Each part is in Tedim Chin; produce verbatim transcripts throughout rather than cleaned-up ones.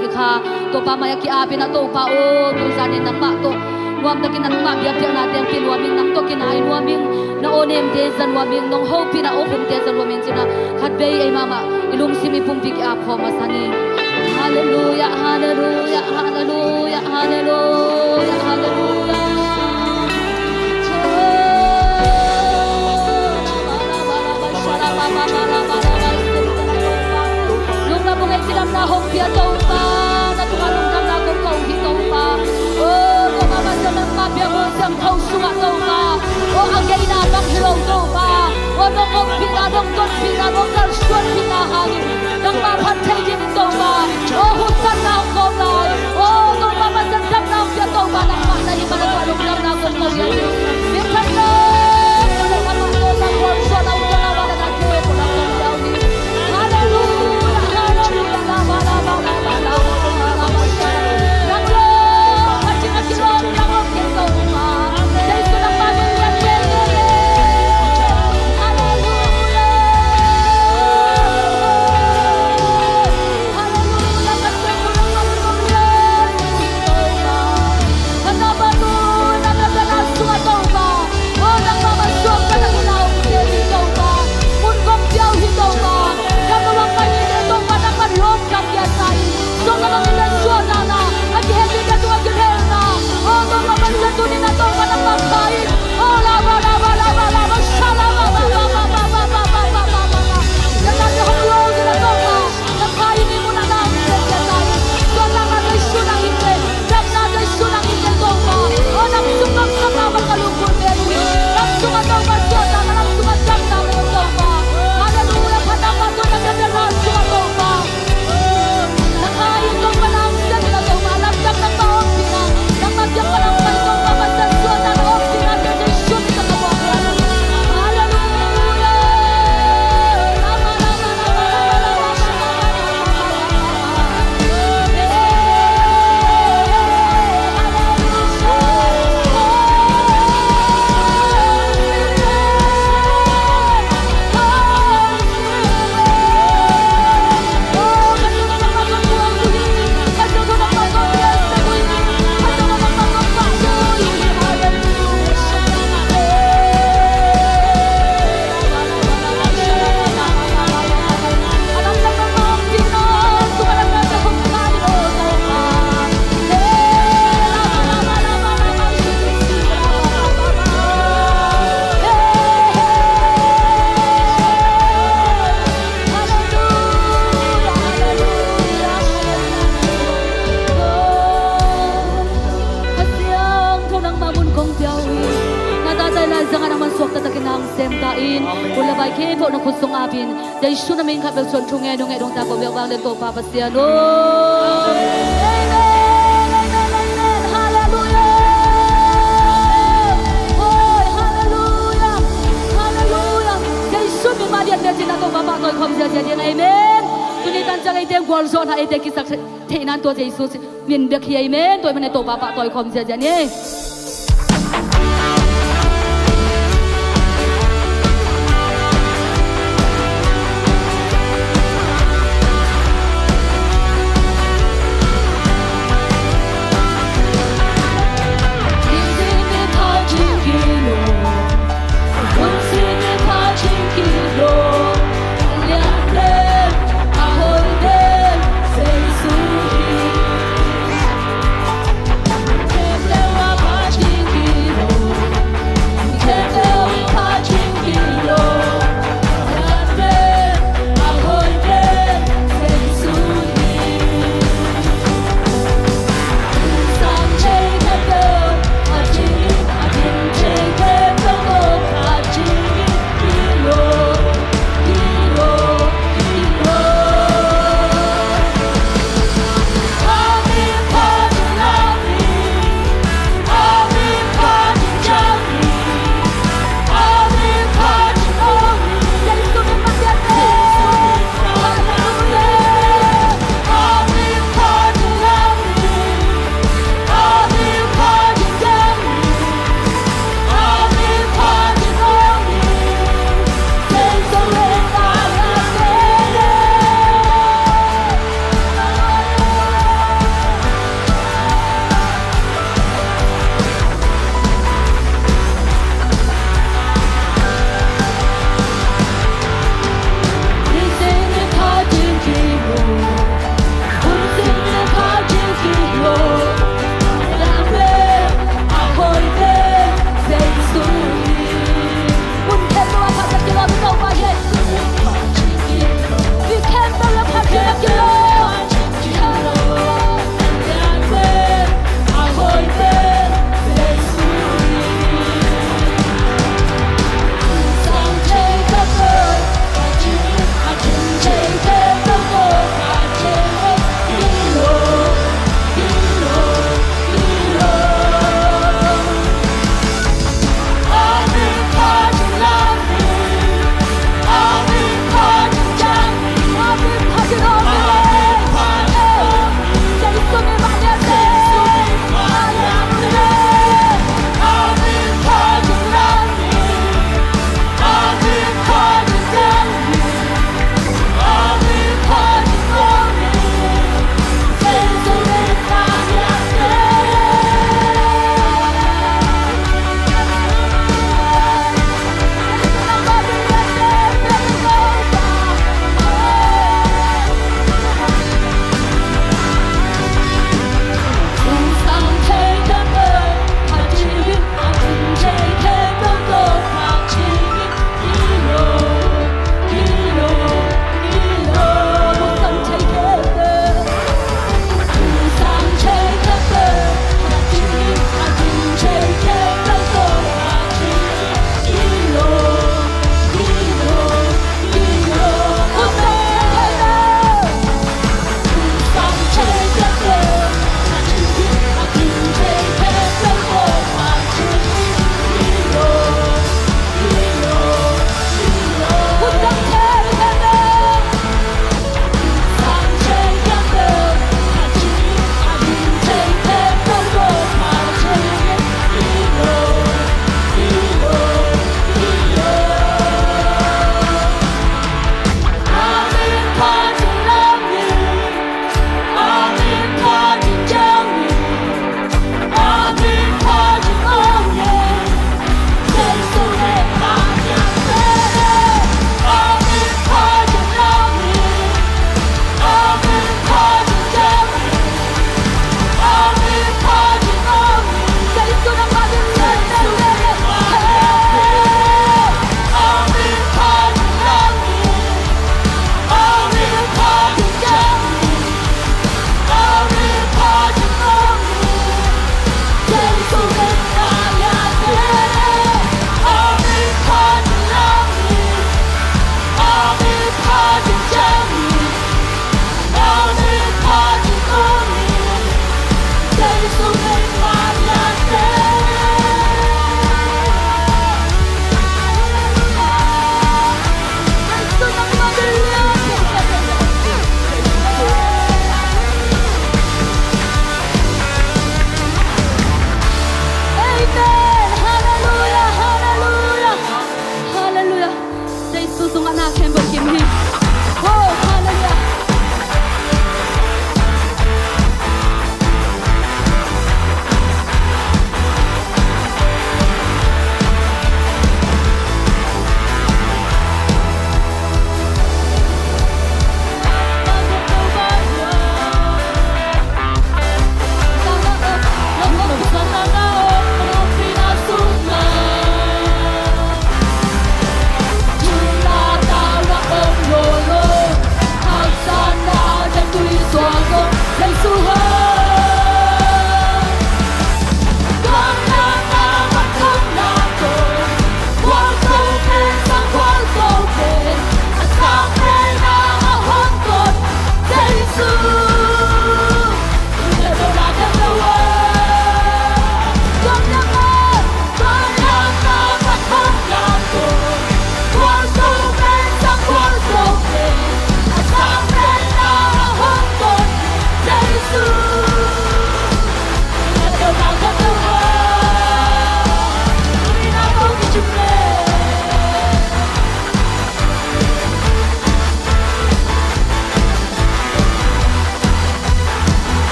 Kha Topa mai-ah ki-apin ah Topa aw, tuzan in nangmah tawh nuamtakin nangmah biakpiaknate hong pia nuam ing, nang tawh kinai nuam ing, na aw nemte za nuam ing, nong hopih in ah aw khumte za nuam ing ci-in ah khatvei ei mahmah i lungsim i pumpi ki-ap khawm masa ni. Halleluiah, halleluiah, halleluiah, halleluiah, halleluiah. Lungdam ung ei, cidamna hong pia Topa, na tungah lungdamna kong ko hi Topa. O Topa, masa nangmah biakbuk siangtho sungah Topa, o a ngeina bang hi lo Topa, o nong ompihna, nong tonpihna, nong kalsuanpihna hangin nangmah phat thei dingin Topa, o huhtanna hong kawm lai. O Topa, masa damna hong pia Topa, nangmah na hih manin tua lungdamna kong ko hi. Halleluiah, halleluiah. Kha Siangtho, nangmah mun kong pia uh hi. Na tatai lai zangah nangman suakta takin na hong sem ta in. Hun le vai khempeuh na khut sung apin, Jesu na min khat bek suang thu ngen uh, ngen uh ta ko biak vang le Topa Pasian aw. Amen, amen, amen. Halleluiah. Hoi, halleluiah. Halleluiah. Jesu min mah lian lecin na Topa pahtawi khawm ziazia ding. Amen. Tuni tan ciang eite gualzawhna eite kisak theihna in tua Jesu min bek hi. Amen. Tua ahih manin Topa pahtawi khawm ziazia ni.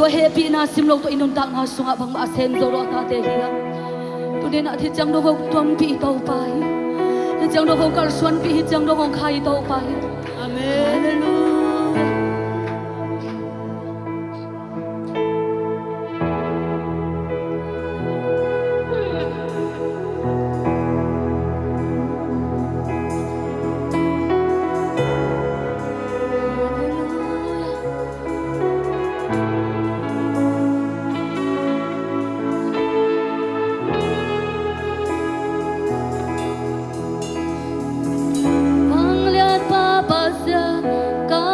Hehpihna sim lo tawh i nuntakna sungah bangmah a sem zo lo a tate hi hang. Tuni-in ah hih ciang dong hong tuampih i Topa hi. Hih ciang dong hong kalsuanpih, hih ciang dong hong khai i Topa hi. Amen. Halleluia. Vangliatpa Pasian, ka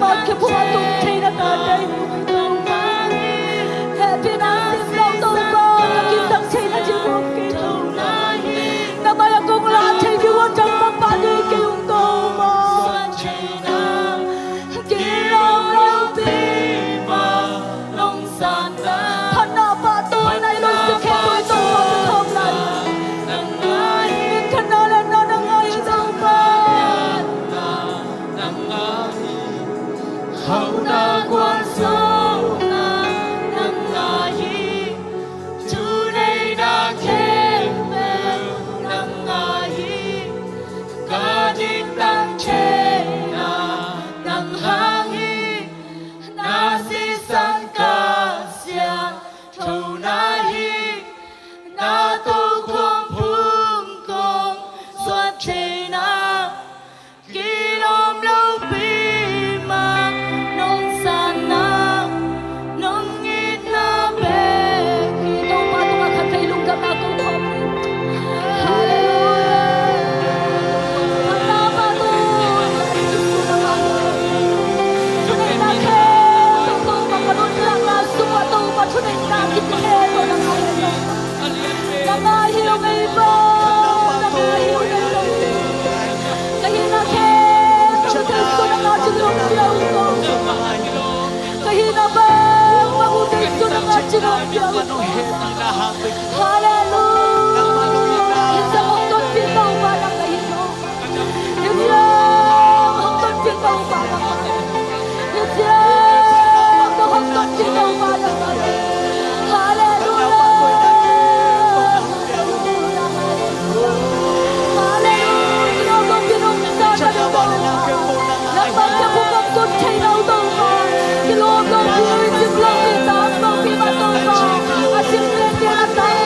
Mah khempeuh a tung theihna tate hi ung ei Topa. Hehpihna sim lo Topa, ka kisam theihna ding uh om kei Topa. Na mai a kong la thei ding uh a dang bangmah nei kei ung Topa. Kilawm lopi mah nong sanna. Phatna, pahtawina i lungsim khempeuh Topa ka khawm lai. Minthanna le na nang ngai hi Topa. Hauhna gualzawhna nang ngai hi. Thuneihna khempeuh nang ngai hi. Ka dingtang theihna nang hang hi. Na sisan ka siangthona hi. Na tokhom phung kong suan theihna. Kilawm lopi mah nong sanna, nong itna bek hi. Topa tungah khatvei lungdamna kong khawm hi. Halleluiah. Phatna mah tawh, thuneihna khempeuh Topa ka nuntakna sungah Topa thuneihna kikhel tawh na ngai hi. Na ngai hi lo ngei ba, na ngai hi lo ngei lo. Ka hihna khempeuh Jesu na ngai hi lo ngei lo. Ka hihna bang bang uh Jesu na ngai hi lo ngei lo. Halleluiah. Hih zong hong tonpih Topa na ngai hi lo. Hih ciang hong tonpih Topa na ngai hi. Hih ciang hong tonpih Topa na ngai hi. Halleluiah. Halleluiah. Halleluiah. Hong tonpih Topa. Nangmah khempeuh hong tonpih thei lo Topa. Kilawm lopi, cing lopi, tang lopi mah Topa. A cing lianlian a tang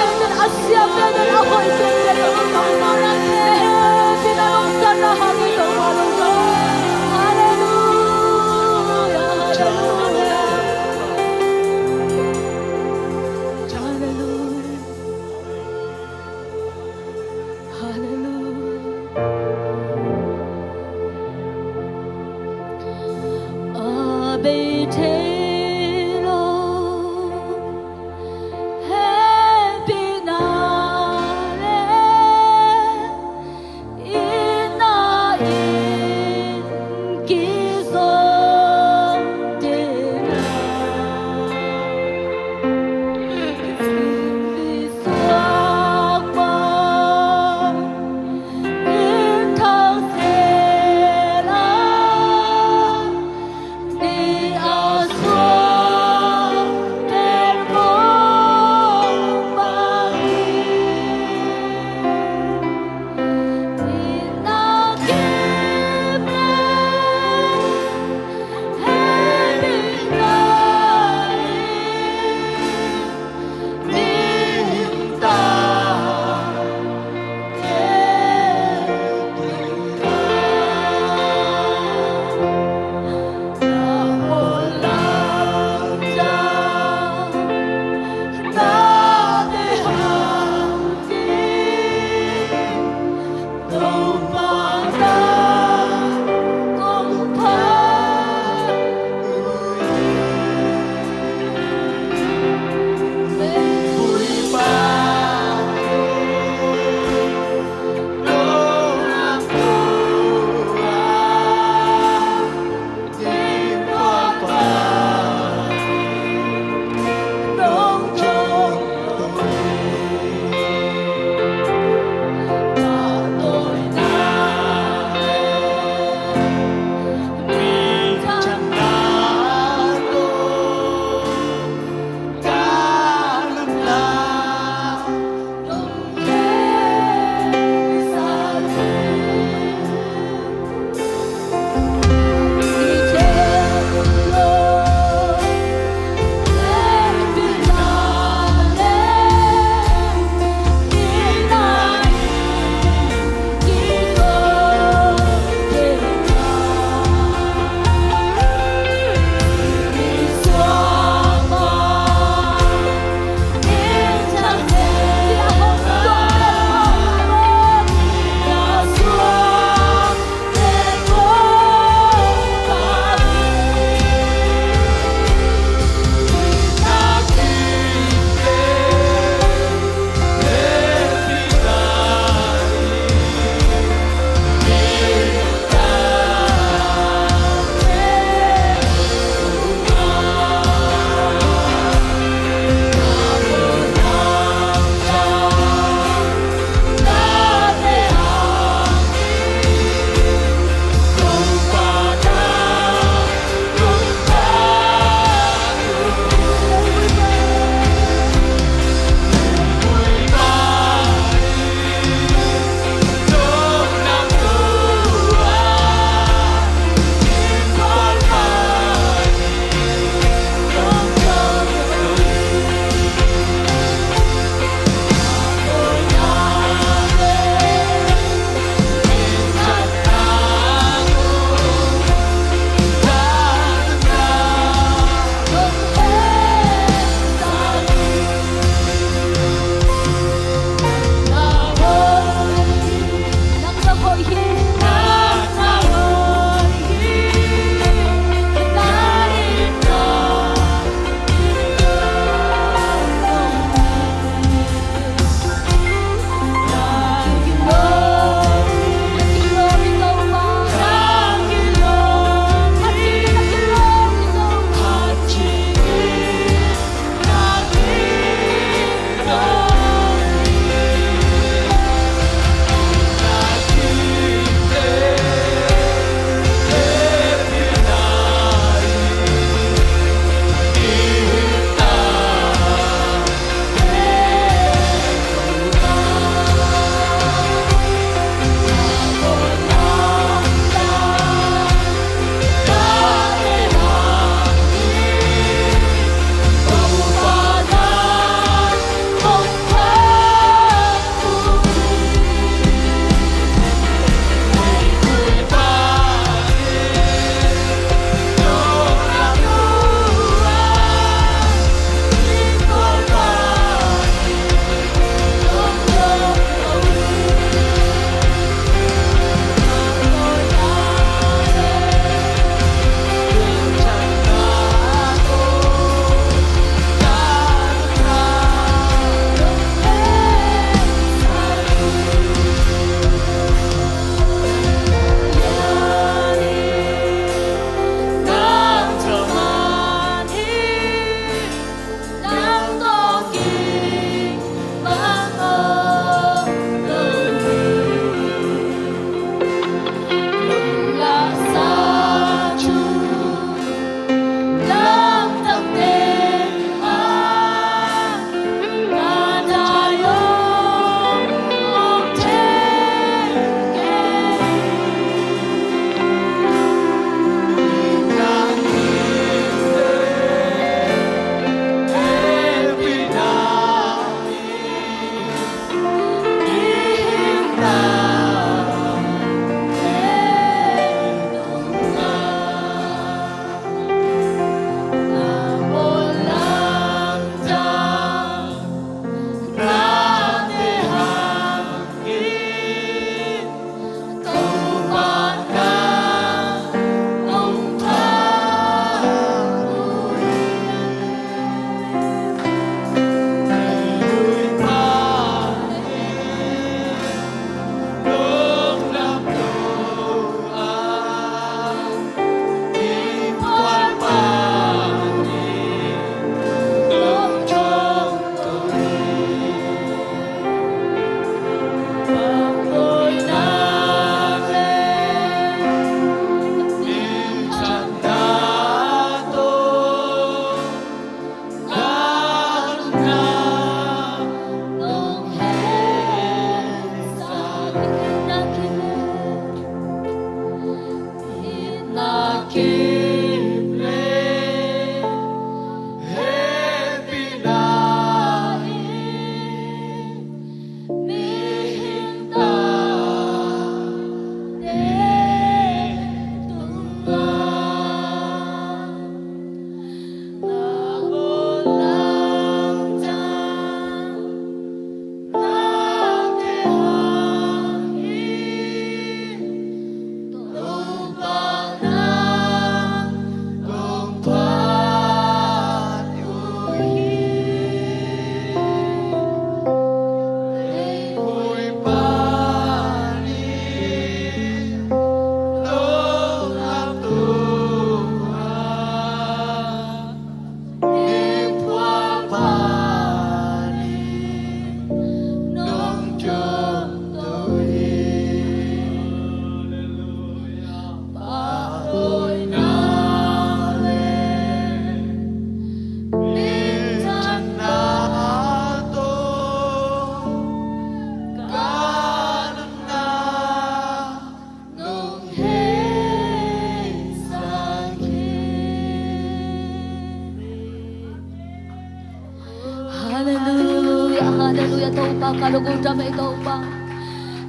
Halleluia, halleluia, Topa, ka lungdam ei, Topa.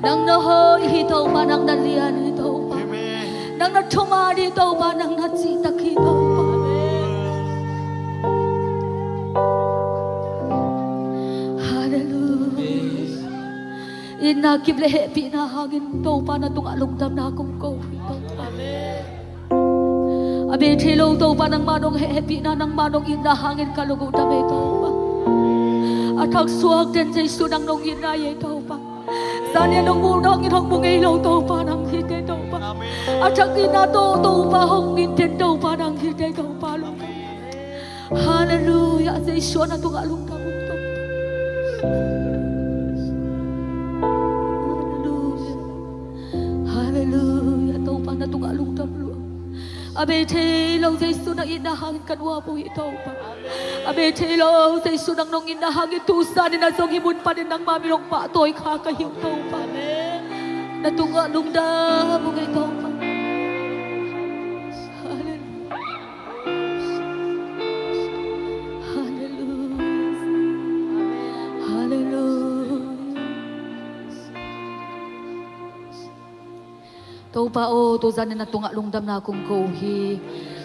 Nang na hoih hi, Topa, nang na lian hi, Topa. Nang na thuman hi, Topa, nang na cihtak hi, Topa. Halleluia. Itna kip le hehpihna hangin Topa na tungah lungdamna kong ko hi, Topa. A bei thei lo Topa nangmah nong heh, hehpihna nangmah nong itna hangin ka lungdam ei, Topa. A thak suak den Jesu nang nong itna ei, Topa. Zan nia nong muh nangin hong mu ngei lo Topa nang hi teh, Topa. A thak itna tawh Topa hong it den Topa nang hi teh, Topa lungdam. Halleluia, Jesu na tungah lungdam ung, Topa. Halleluia. Halleluia, Topa na tungah lungdam lua. A bei thei lo Jesu na itna hangin ka nuam uh hi, Topa. A bei thei lo Jesu nang nong itna hangin tu zanin a zong hih mun panin nangma min hong pahtawi kha ka hi uh, Topa. Na tungah lungdam ung ei, Topa. Halleluia. Halleluia. Halleluia. Topa aw, tu zanin na tungah lungdamna kong ko uh hi.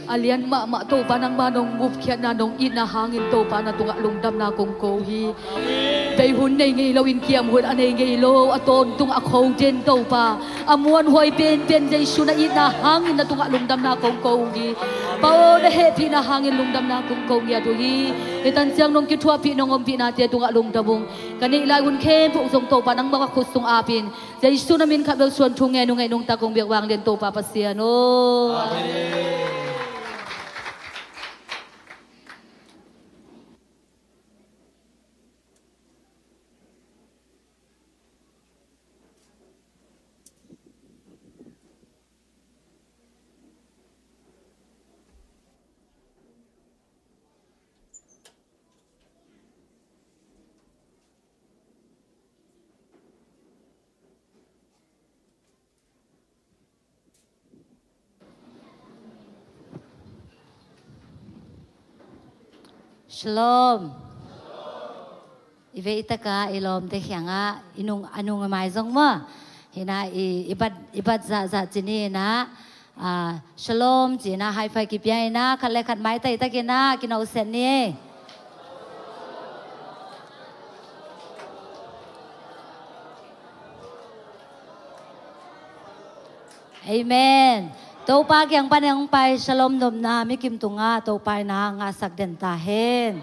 A lian mahmah Topa nangma nong gupkhiatna nong itna hangin Topa na tungah lungdamna kong ko uh hi. Bei hun nei ngei loin kiam hun a nei ngei lo, a tawntung a kho den Topa, a muanhuai penpen Jesu na itna hangin na tungah lungdamna kong ko uh hi. Pa aw, na hehpihna hangin lungdamna kong ko ngiat uh hi. Hih tan ciang nong kithuahpih nong ompihnate tungah lungdam ung. Ka neih lai hun khempeuh zong Topa nangmah ka khut sung apin, Jesu na min khat bel suan thu ngen uh, ngeih nungta kong biak vanglian Topa Pasian aw. Amen. Shalom. I veitaka i lawmte kiangah i nung, a nung a mai zong maw, hina i, i bat, i bat zahzah cini hina, ah, shalom cina high five kipia hina, khat le khat maitai takina kinawhsiat ni. Amen. Topa kiang pan hong pai shalom nopna mikim tungah Topa ina ngahsak den ta hen.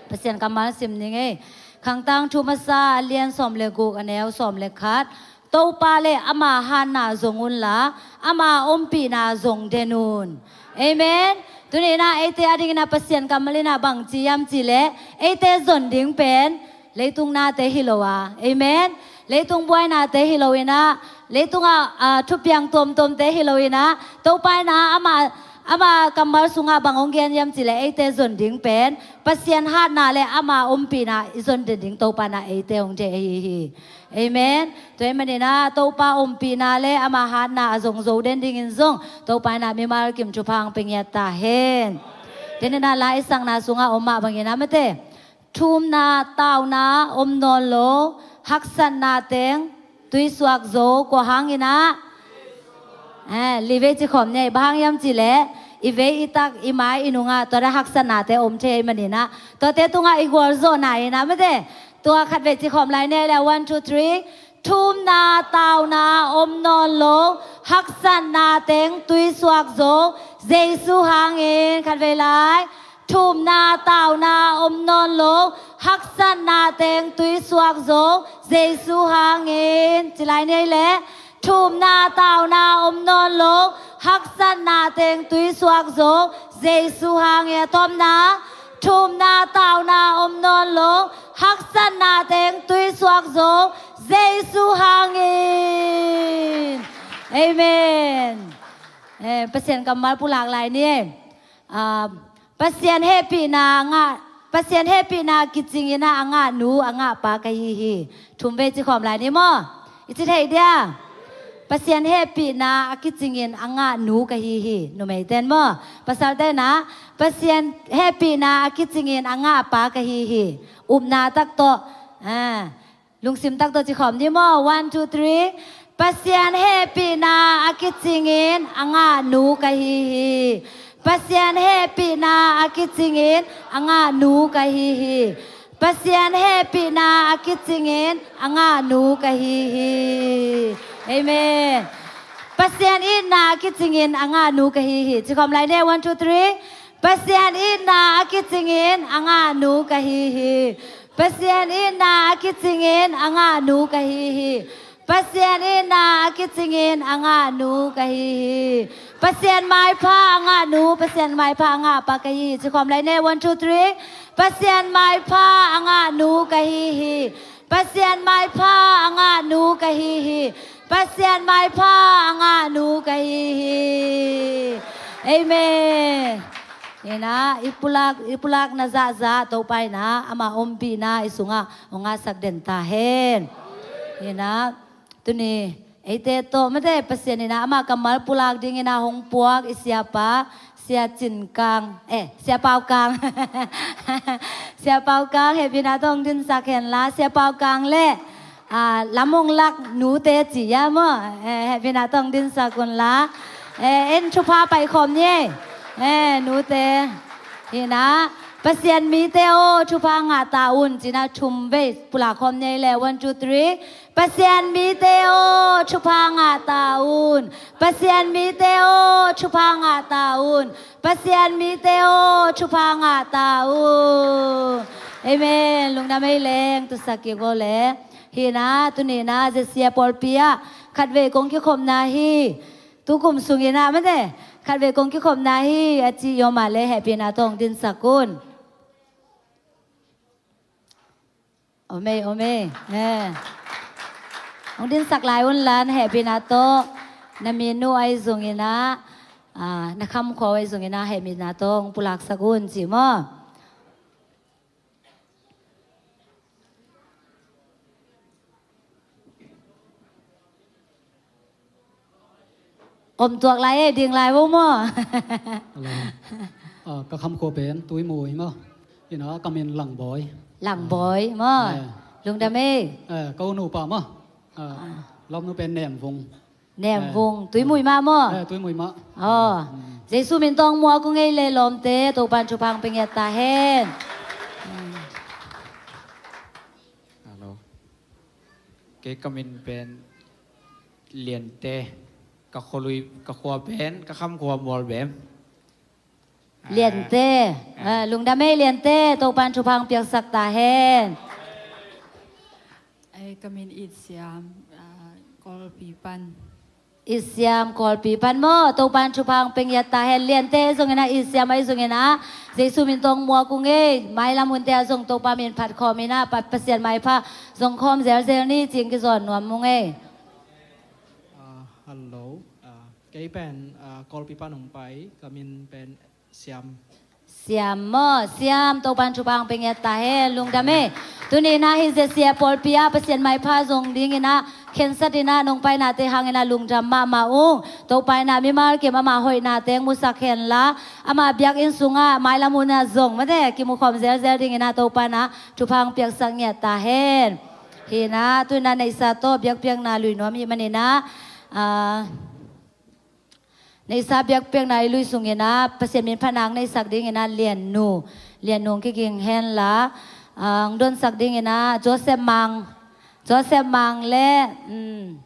Pasian kammal sim ning ei. Khangtang thu masa a lian sawm le guk a neu sawm le khat. Topa le ama hatna zong unla, ama ompihna zong den un. Amen. Tuni ina eite a dingina Pasian kammal ina bang ci hiam cih leh, eite zon ding pen leitung nate hi lo a. Amen. Leitung buainate hi lo ina, leitung a, a, thupiang tuamtuamte hi lo ina, Topa ina ama, Ama kammal sungah bang hong gen hiam cih leh eite zon ding pen Pasian hatna le ama ompihna i zon den ding Topa in ah eite hong deih ahi hi. Amen. Tua ahih manin ah Topa ompihna le ama hatna a zong zo den dingin zong Topa in ah mimal kim thupha hong pia ngiat ta hen. Tua ahih manin ah la i sakna sungah om mah bangin ah mate, thumna tauna om nawn lo, haksatna teng tuisuak zo, kua hangin ah? Eh, li vei ci khawm ni ei, bang hang hiam cih leh i vei i tak i mai i nungah tua dah haksatnate om thei ahih manin ah, tuate tungah i gualzawhna in ah mate, tua khat vei ci khawm lai ni ei le, one, two, three. Thumna tauna om nawn lo, haksatna teng tuisuak zo, Jesu hangin. Khat vei lai. Thumna tauna om nawn lo, haksatna teng tuisuak zo, Jesu hangin. Ci lai ni ei le. Thumna tauna om nawn lo, haksatna teng tuisuak zo, Jesu hangin. A tawpna. Thumna tauna om nawn lo, haksatna teng tuisuak zo, Jesu hangin. Amen. Eh, Pasian kammal pulak lai ni ei. Ah, Pasian hehpihna a ngah, Pasian hehpihna a kicingin ah a ngah nu, a ngah pa ka hi hi. Thum vei ci khawm lai ni maw? I ci thei dia? Pasian hehpihna a kicingin a ngah nu ka hi hi. Numeite in maw? Pasalte in ah Pasian hehpihna a kicingin a ngah pa ka hi hi. Upna tak tawh. Ah, lungsim tak tawh ci khawm ni maw? One, two, three. Pasian hehpihna a kicingin a ngah nu ka hi hi. Pasian hehpihna a kicingin a ngah nu ka hi hi. Pasian hehpihna a kicingin a ngah nu ka hi hi. Amen. Pasian itna a kicingin a ngah nu ka hi hi. Ci khawm lai ni ei, one, two, three. Pasian itna a kicingin a ngah nu ka hi hi. Pasian itna a kicingin a ngah nu ka hi hi. Pasian itna a kicingin a ngah nu ka hi hi. Pasian maipha a ngah nu, Pasian maipha a ngah pa ka hi hi. Ci khawm lai ni ei, one, two, three. Pasian maipha a ngah nu ka hi hi. Pasian maipha a ngah nu ka hi hi. Pasian maipha a ngah nu ka hi hi. Amen. Hi in ah, i pulak, i pulakna zahzah Topa in ah ama ompihna i sungah hong ngahsak den ta hen. Hi in ah, tuni eite tawh mate, Pasian in ah ama kammal pulak dingin ah hong puak i siapa, Sia Cin Kang, eh, Sia Pau Kang. Sia Pau Kang, hehpihna tawh hong dinsak hen la, Sia Pau Kang le, ah, lam hong lak nute ci a maw? Eh, hehpihna tawh hong dinsak un la. Eh, en thupha pai khawm ni ei. Eh, nute. Hi in ah, Pasian mite aw, thupha ngah ta un, ci in ah thum vei pulak khawm ni ei le, one, two, three. Pasian mite aw, thupha ngah ta un. Pasian mite aw, thupha ngah ta un. Pasian mite aw, thupha ngah ta un. Amen. Lungdam ei leng, tusak kik vo le. Hi in ah, tuni in ah, Zesia pawlpi ah khat vei kong kikhopna hi. Tu kum sungin ah mate, khat vei kong kikhopna hi, a ci i om a le hehpihna tawh hong dinsak un. Om ei, om ei. Eh. Hong dinsak lai un la, hehpihna tawh. Na minu ahi zongin ah, ah, na khamkhua ahi zongin ah, hehpihna tawh hong pulaksak un ci maw? Om tuak lai ei, ding lai vo maw? Hello. Ah, ka khamkhua pen Tuimui maw? Hi in ah, ka min Langbawi. Langbawi maw? Eh. Lungdam ei. Eh, ka u nupa maw? Ah, ah, lawmnu pen Nemvung. Nemvung. Eh. Tuimui mah maw? Eh, Tuimui mah. Aw. Mm. Jesu min tawh muak uh ngei le lawmte, Topa'n thupha hong pia ngiat ta hen. Hello. Kei ka min pen Liante, ka khualui, ka khua pen, ka khamkhua Mualbem. Liante. Ah. Ah, lungdam ei Liante, Topa'n thupha hong piaksak ta hen. Ei, ka min It Siam, ah, Kawlpi pan. It Siam, Kawlpi pan maw, Topa'n thupha hong pia ngiat ta hen. Liante zongin ah, It Siam ahi zongin ah, Jesu min tawh muak uh ngei, mailam hunte ah zong Topa min phat khawm in ah, Pa-, Pasian maipha zong khawm zelzel ni, ci-in kizawn nuam uh ngei. Ah, hello. Ah, Kei pen, ah, Kawlpi pan hong pai, ka min pen Siam. Siam maw, Siam, Topan thupha hong pia ngiat ta hen, lungdam e. Tuni in ah hih Zesia pawlpi ah Pasian maipha zong ding in ah khensat in ah nong painate hang in ah lungdam mahmah ung. Topa in ah mimal kim ama hoihna teng musak hen la, ama biakinn sungah mailam hun ah zong mate kimu khawm zelzel ding in ah Topa in ah thupha hong piaksak ngiat ta hen. Hi in ah tu in ah neihsa tawh biakpiakna lui nuam i hih manin ah, ah, neihsa biakpiakna i lui sung in ah Pasian min phatna hong neihsak ding in ah Liannu, Liannu hong kiging hen la, ah, hong donsak ding in ah Joseph Mang, Joseph Mang le, um,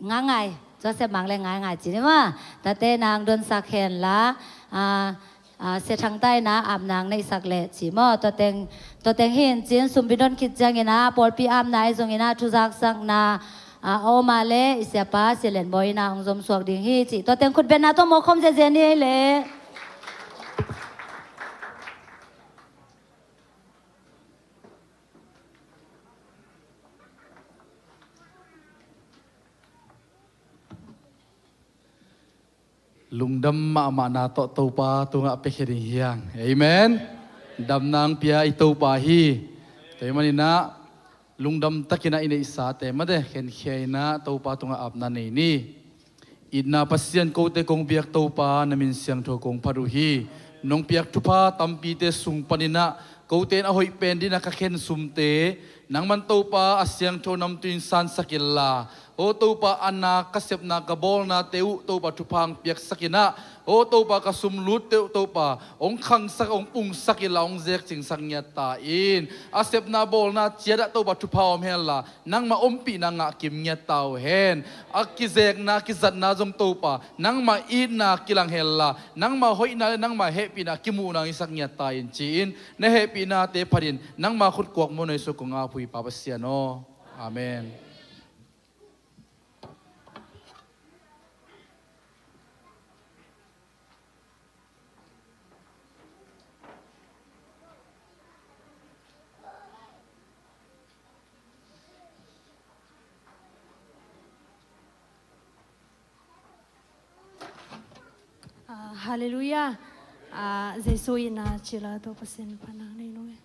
Ngaingai, Joseph Mang le Ngaingai ci ni maw. Tate in ah hong donsak hen la, ah, ah, Sia Thang Ta in ah apna hong neihsak leh ci maw. Tua teng, tua teng hi in cin sumpi don khit ciang in ah pawlpi apna ahi zong in ah thuzaksakna, ah, a om a leh i siapa Sia Lian Bawi in ah hong zom suak ding hi ci. Tua teng khutbetna tawh mawk khawm ziahziah ni ei leh. Lungdam mahmahna tawh Topa tungah piakhia ding hi hang. Amen. Damna hong pia i Topa hi. Tua ahih manin ah lungdam takin ah i neihsate mate khenkhia in ah Topa tungah apna nei ni. Itna Pasian, kote kong biak Topa, na min siangtho kong phat uh hi. Nong piak thupha tampite sung panin ah kote in a hoih pen ding in ah ka khensumte nangman Topa a siangtho namtui in sansak inla, aw Topa, a na ka sepna ka bawlnate uh Topa thupha hong piaksak in ah, aw Topa, ka sumlutte uh Topa hong khangsak, hong pungsak inla, hong zekcingsak ngiat ta in. A sepna bawlna ciat ah Topa thupha om henla, nangmah ompihna ngah kim ngiat ta uh hen. A kizekna kizatna zong Topa nangmah itna kilang henla, nangmah hoihna le nangmah hehpihna kimuhna hong hisak ngiat ta in ci-in, na hehpihnate phatin nangmah khut kuak muanhuai suk kong ap uh hi Pa Pasian aw. Amen. Ah, halleluiah. Ah, Jesu itna cila tawh Pasian phatna nei lo e.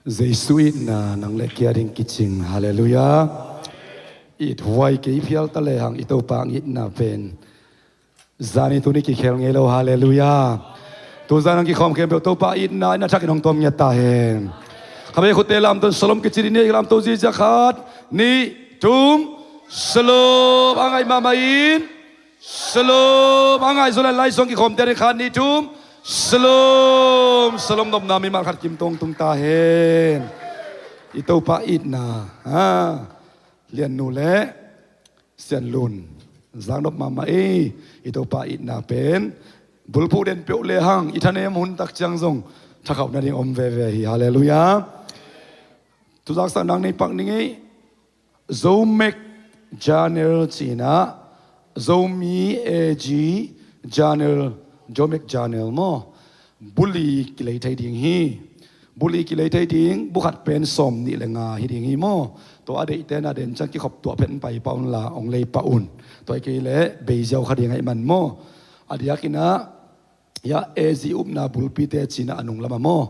Jesu itna nang le kei a ding kicing. Halleluiah. It huai kei phial ta lehang i Topa itna pen zani tuni kikhel ngei lo. Halleluiah. Tuzan ang kikhawm khempeuh Topa itna in a thakin hong tawm ngiat ta hen. Khabe khutte lamto shalom kici ding ni, lamto zizia khat, nih, thum, shalom. A ngai mahmah in shalom. A ngai zo lai lai song kikhawm te ding khat, nih, thum, shalom. Shalom nopna mimal khat kim tong tung ta hen. I Topa itna ha, Liannu le Sianlun zang nop mahmah ei. I Topa itna pen bulphuh den peuh lehang i thanem hun tak ciang zong thakhauh nading om veve hi. Halleluiah. Tuzaksak nang nei pak ning ei. Zomek Journal cinah Zomi A G Journal, Zomek Journal maw? Buli kilei thei ding hi. Buli kilei thei ding, bukhat pen sawm nih le nga hi ding hi maw? Tua a deihte na den ciang kikhop tuah phet pai pah unla hong lei pah un. Tua hi kei leh beiziau kha ding ahih man maw? A diakinah hiah A G upna bulpite cinah a nung lama maw?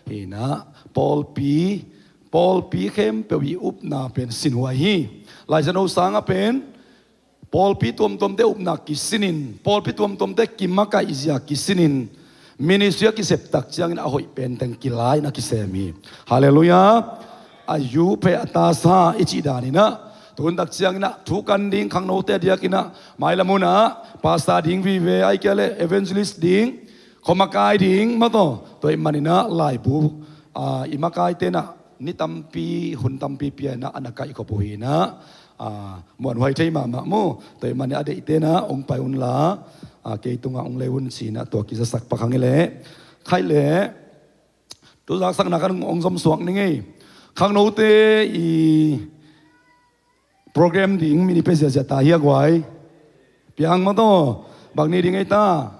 Hinah pawlpi, pawlpi khempeuh i upna pen sinhuai hi. Laizano sangah pen pawlpi tuamtuamte upna kisinin, pawlpi tuamtuamte kimakaihzia kisinin, ministry a kiseptak ciangin a hoih penteng kilaina kisem hi. Halleluiah. A yu phe a tasa i cih daninah tuntak cianginah thu kan ding khangnote a diakinah mailam hunah pasta ding vive ai kia le evangelist ding, khuamakai ding mataw, tua ih maninah laibu i makaite nah ni tampi hun tampi pianah a na kaihkhop uh hinah muanhuai thei mahmah mu. Tua ih maninah a deihte nah hong pai unla kei tungah hong lei un cinah tua kizasak pak hang i leh khaih leh tuzaksakna kan hong zomsuak ning ei. Khangnote i program ding mi ni pe ziazia ta hiak huai. Piang mataw, bang ni ding ei ta?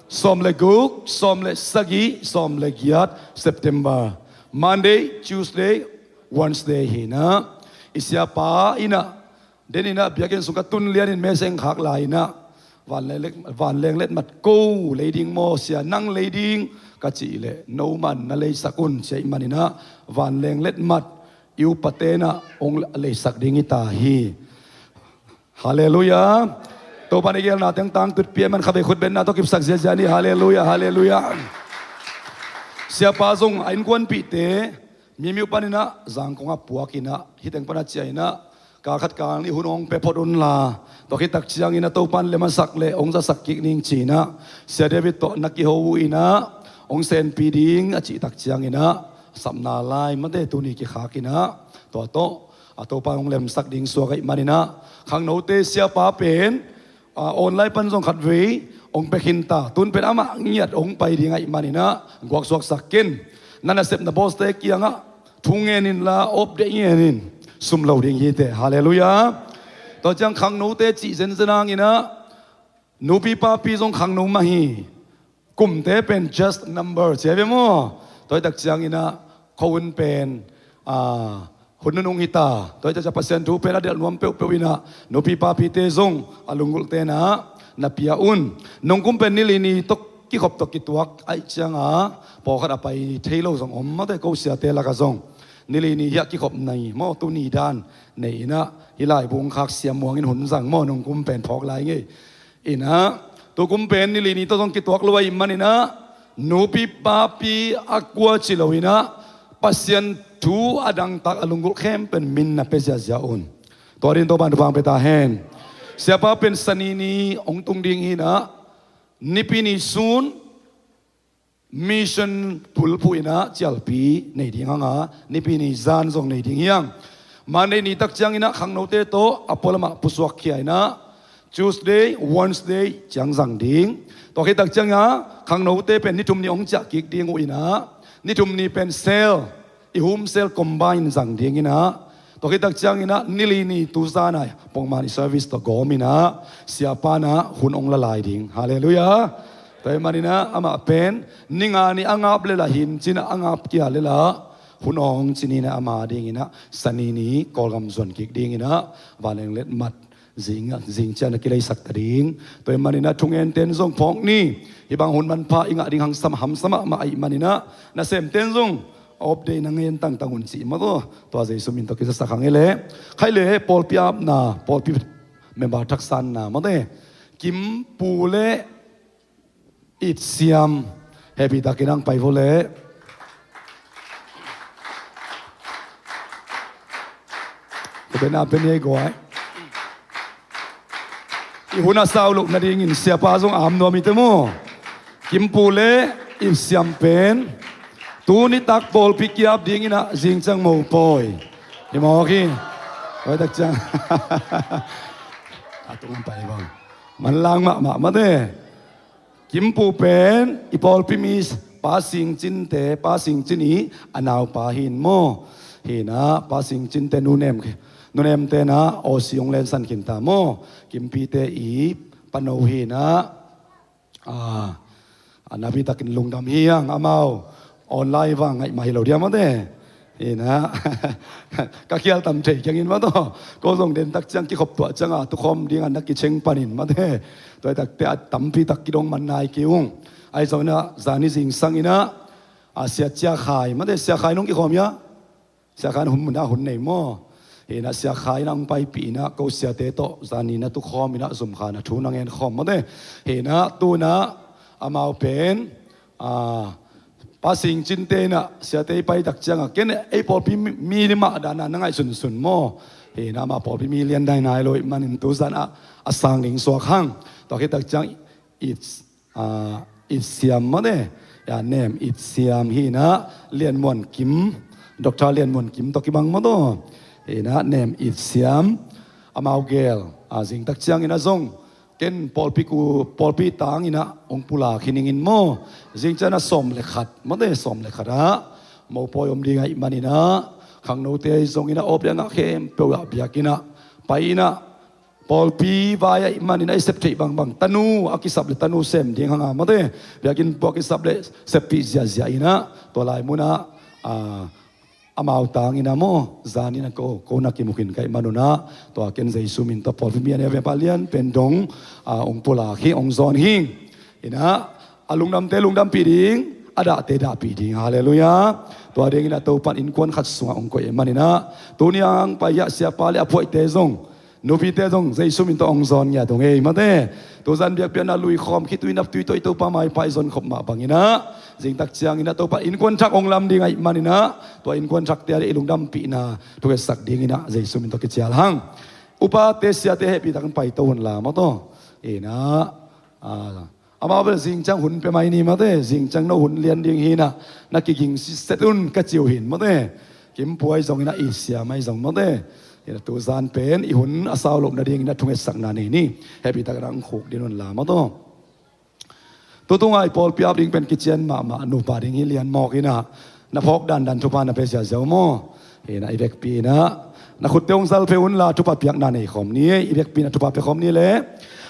Sawm le guk, sawm le sagih, sawm le giat September, Monday, Tuesday, Wednesday hinah i siapa innah deninah biakinn sungah tun lianin meseng khak lai innah vanleng let mat ko lei ding maw sia, nang lei ding ka cih leh no man na leisak un sia ih maninah vanleng let mat i upate nah hong leisak ding hi ta hi. Halleluiah. Topa ni gelna tengtang tutpia man khabei khutbenna tawh kipsak ziazia ni. Halleluiah, halleluiah. Siapa zong a innkuanpihte mimiu paninah zangkongah puakinah hiteng pana ciainah kal khat kal nih hun hong pia phot unla tua khitak cianginah Topan lemasak le hong zasak kik ning cinah Sia David tawh na kiho uh inah hong senpi ding a cihtak cianginah sapna lai mate tuni kikhakinah tua tawh a Topa hong lemsak ding suak ahih maninah khangnote siapa pen online pan zong khatvei hong pia khin ta. Tun pen amah ngiat hong pai ding ahih maninah guaksuaksak ken. Na nasepna bawste kiangah thu ngen inla update ngen in sum lo ding hi teh. Halleluiah. Tua ciang khangnote cih zenzen hanginah nupi papi zong khangno mah hi. Kumte pen just number cia ve maw? Tua hi tak cianginah khuahun pen hun nunung hi ta. Tua hi tak ciang Pasian thu pen a delh nuam peuhpeuh inah nupi papite zong a lunggulhte nah na pia un. Nungkum pen nili ni tawh kikhop tawh kituak ahih cianga pawlkhat a pai thei lo zong om mate ko siate lakah zong nili ni hiah kikhop nei maw tuni dan nei inah hih laibu hong khak siam muangin hun zang maw nungkum pen phawk lai ngei. Inah tukum pen nili ni tawh zong kituak lo ahih maninah nupi papi a kua ci lo inah Pasian thu a dangtak a lunggulh khempeuh min na pia ziazia un. Tua dingin Topa'n thupha hong pia ta hen. Siapa pen Sani ni hong tung ding hi-in ah, Nipi ni sun mission bulphuh in ah cialpi nei ding hang a, Nipi ni zan zong nei ding hi hang. Monday ni tak ciangin ah khangnote tawh a pualam ah pusuak khia in ah, Tuesday, Wednesday ciang zang ding. Tua khit tak ciangin ah khangnote pen ni thum ni hong ciah kik ding uh in ah, ni thum ni pen cell, i home cell combine zang ding in ah, tua khit tak ciangin ah ni li ni tu zan a pongman i service tawh gawm in ah, siapa in ah hun hong la lai ding. Halleluiah. Tua ahih manin ah amah pen ni nga ni a ngap lel a hin cin ah, a ngap kei lel a hun hong ci-in ah, ama dingin ah Sani ni Kawlgam zuan kik dingin ah vanleng letmat zing, zing ciang a kileisak ta ding. Tua ahih manin ah thungente'n zong phawk ni, hih bang hun manpha i ngah ding hamsa mahmah ahih manin ah, nasemte'n zong off day na ngen tangtang un ci mah tawh, tua Jesu min tawh kisiasak hang e leh. Khaih leh pawlpi apna, pawlpi member thaksanna mah tawh, Kimpu leh It Siam, hehpihtakin hong pai vo leh. Tua pen a pen ei guai. I hun a sau loh nadingin siapa zong a om nuam hi te maw. Kimpu leh It Siam pen tu nitak pawlpi ki-ap dingin ah zing ciang mopawi hi mawk hi. Tua tak ciang a tung pai bang manlang mahmah mah teh. Kimpu pen i pawlpi mi Pa Sing Cin te, Pa Sing Cin i a naupa hi-in maw. Hi-in ah Pa Sing Cin te nunem, nunemte'n ah Aussie hong lensan khin ta maw. Kimpite i pano hi-in ah, a, a napi takin lungdam hi hang, amau online vang ngaih mah hi lo dia mah teh. Hi-in ah ka khial tam thei keng in mah tawh. Ko zong den tak ciang kikhop tuah ciang a tukhawm ding a na kicing panin mah teh. Tua tak teh a tampi tak kidong man nai kei ung. Ahi zongin ah zani zingsang in ah, a, Sia Cia Khai mah teh, Sia Khai nong kikhawm hia? Sia Khai hun mun ah hun nei maw. Hi-in ah Sia Khai in ah hong paipih in ah ko siate tawh zani na tukhawm in ah zumkha na thu na ngen khawm mah teh. Hi-in ah tu-in ah amau pen, a, Pa Sing Cin te in ah siate i pai tak ciang a, ken ei pawlpi mi, mi mah dan a na ngaihsunsun maw. Hi-in ah amah pawlpi mi lian dai nai lo ahih manin tu zan ah a sang ding suak hang. Tua khit tak ciang It, a, It Siam mah teh. Ya, Nem It Siam hi-in ah Lian Muan Kim, Doctor Lian Muan Kim tawh kibang mah tawh. Hi-in ah Nem It Siam, amau gel, a, zing tak ciangin ah zong ken pawlpi ku, pawlpi tangin ah hong pulak hi ning in maw. Zing ciang a sawm le khat mah teh, sawm le khat ah mopawi om ding ahih manin ah, khangnote ahi zongin ah off day a ngah khempeuh ah biakinn ah pai in ah, pawlpi vai ahih manin ah i sep theih bangbang, tanu a kisap leh tanu sem ding hang a mah teh. Biakinn pua kisap leh seppih ziahziah in ah, tua lai mun ah, a, amau tangin ah maw, zan in ah ko, ko na kimu khin ka hih manun ah, tua ken Jesu min tawh pawlpi mi a neu ve pa lian pen dong, a, hong pulak hi, hong zawn hi. Hi-in ah a lungdamte lungdampih ding, a dahte dahpih ding. Halleluiah. Tua dingin ah Topa'n innkuan khat sungah hong koih ahih manin ah, tuni hong pai a siapa leh a phuaihte zong, nupite zong Jesu min tawh hong zawn ngiat ung ei mah teh. Tu zan biakpiakna lui khawm khitui naptui tawh i Topa maipha i zon khop mah bangin ah, zing tak ciangin ah Topa'n innkuan thak hong lam ding ahih manin ah, tua innkuan thakte a ding i lungdampihna thungetsak dingin ah Jesu min tawh kicial hang. Upate siate hehpihtakin paito un la mah tawh. Hi-in ah, a, amau bel zing ciang hun pia mai ni mah teh, zing ciang no hun lian ding hi-in ah, na kiging siset un ka ci uh hi-in mah teh. Kimpu ahi zongin ah It Siam ahi zong mah teh. Hi-in ah tu zan pen i hun a sau loh nadingin ah thungetsakna nei ni. Hehpihtakin hong khukdin un la mah tawh. Tutung a i pawlpi ap ding pen kician mahmah, nupa ding hi lian mawk in ah, na phawk dandan thupha na pia ziahziah uh maw. Hi-in ah i vekpi in ah na khutte hong zalpeh un la, thupha piakna nei khawm ni. I vekpi in ah thupha pia khawm ni leh.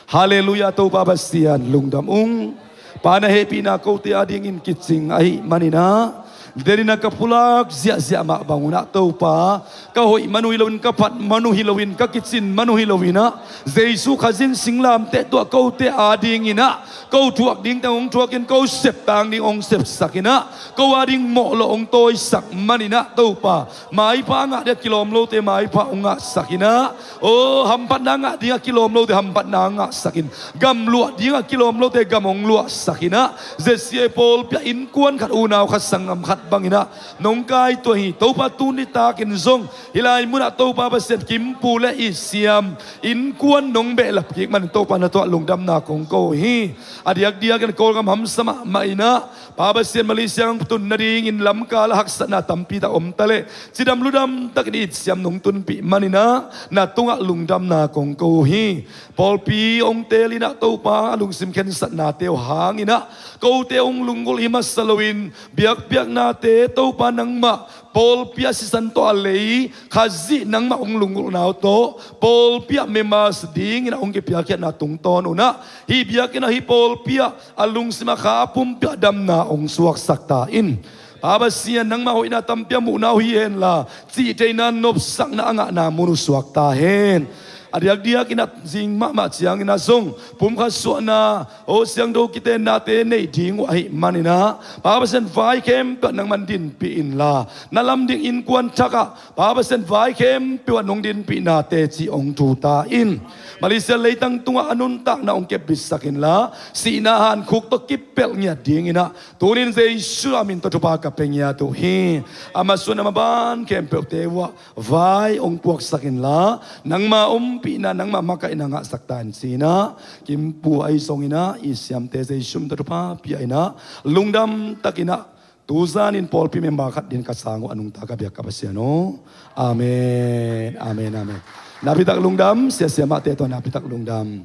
Halleluiah, Topa Pasian lungdam ung. Pa, na hehpihna kote a dingin kicing ahih manin ah, den in ah ka pulak ziahziah mah bang un ah Topa, ka hoih man uh hi loin, ka phat man uh hi loin, ka kicin man uh hi loin ah, Jesu Khazih in singlamteh tuah kote a dingin ah, ko thuak ding teng hong thuakin, ko sep tang ding hong sepsakin ah, ko a ding mawh lawh hong tawisak manin ah Topa, maipha a ngah ding a kilawm lote maipha hong ngahsakin ah, aw, hamphatna a ngah ding a kilawm lote hamphatna hong ngahsakin, gam luah ding a kilawm lote gam hong luahsakin ah, ZCA pawlpi ah innkuan khat, unau khat, sanggam khat bangin ah nong kaituah hi. Topa, tuni takin zong hih lai munah Topa Pasian, kimpu le i siam innkuan nong behlap kik manin Topa na tungah lungdamna kong ko hi. A diakdiakin Kawlgam hamsa mahmah in ah, Pa Pasian, Malaysia hong tun nadingin lamkal ah haksatna tampi tak om ta leh, cidam ludam takin i it siam nong tunpih manin ah na tungah lungdamna kong ko hi. Pawlpi hong teel in ah Topa, a lungsim khensatnate uh hangin ah kote hong lunggulh hi masa loin, biakpiaknate Topa nangmah pawlpi ah sisan tawh a lei Khazih nangmah hong lunggulhna uh tawh pawlpi ah members dingin ah hong kipiakkhiatna tungtawn un ah, hih biakinn ah, hih pawlpi ah a lungsim a kha a pumpi ah damna hong suaksak ta in. Pa Pasian, nangmah hoihna tampi a muhna uh hi henla, cihtheihna nopsakna a ngahna mun uh suak ta hen. A diakdiakin ah zing mahmah ciangin ah zong pumkhat suahna, aw siangtho kitennate neih ding uh ahih manin ah, Pa Pasian, vai khempeuh ah nangman dinpih inla, na lam ding innkuan thak ah, Pa Pasian, vai khempeuh ah nong dinpihna teci hong thu ta in. Malaysia leitang tungah a nuntakna hong kepbitsak inla, sihna hankhuk tawh kipelh ngiat dingin ah, tunin Jesu a min tawh thupha ka pia ngiat uh hi. A masuan a maban khempeuhte uh ah vai hong puaksak inla, nangma ompihna, nangma makaihna ngahsak ta in ci-in ah, kimpu ahi zongin ah i siamte Jesu min tawh thupha pia in ah, lungdam takin ah, tuzanin pawlpi member khat dingin ka sang uh a nungta ka biak ka Pasian aw. Amen, amen, amen. Napitak lungdam, siasia mahte tawh napitak lungdam.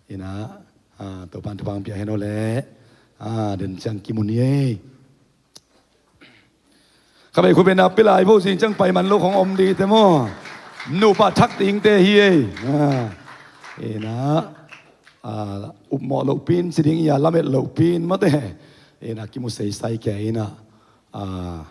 In ah, ah, Topan thupha hong pia hen aw leh. Ah, den ciang kimu ni ei. Kha bei khu pen napi lai bo, zing ciang pai man lo khong om ding te maw. Nupa thak dingte hi ei. Ah, in ah, ah, upmawh lohpin ci ding hi a, lamet lohpin mate. In ah, kimu seisai kei in ah, ah,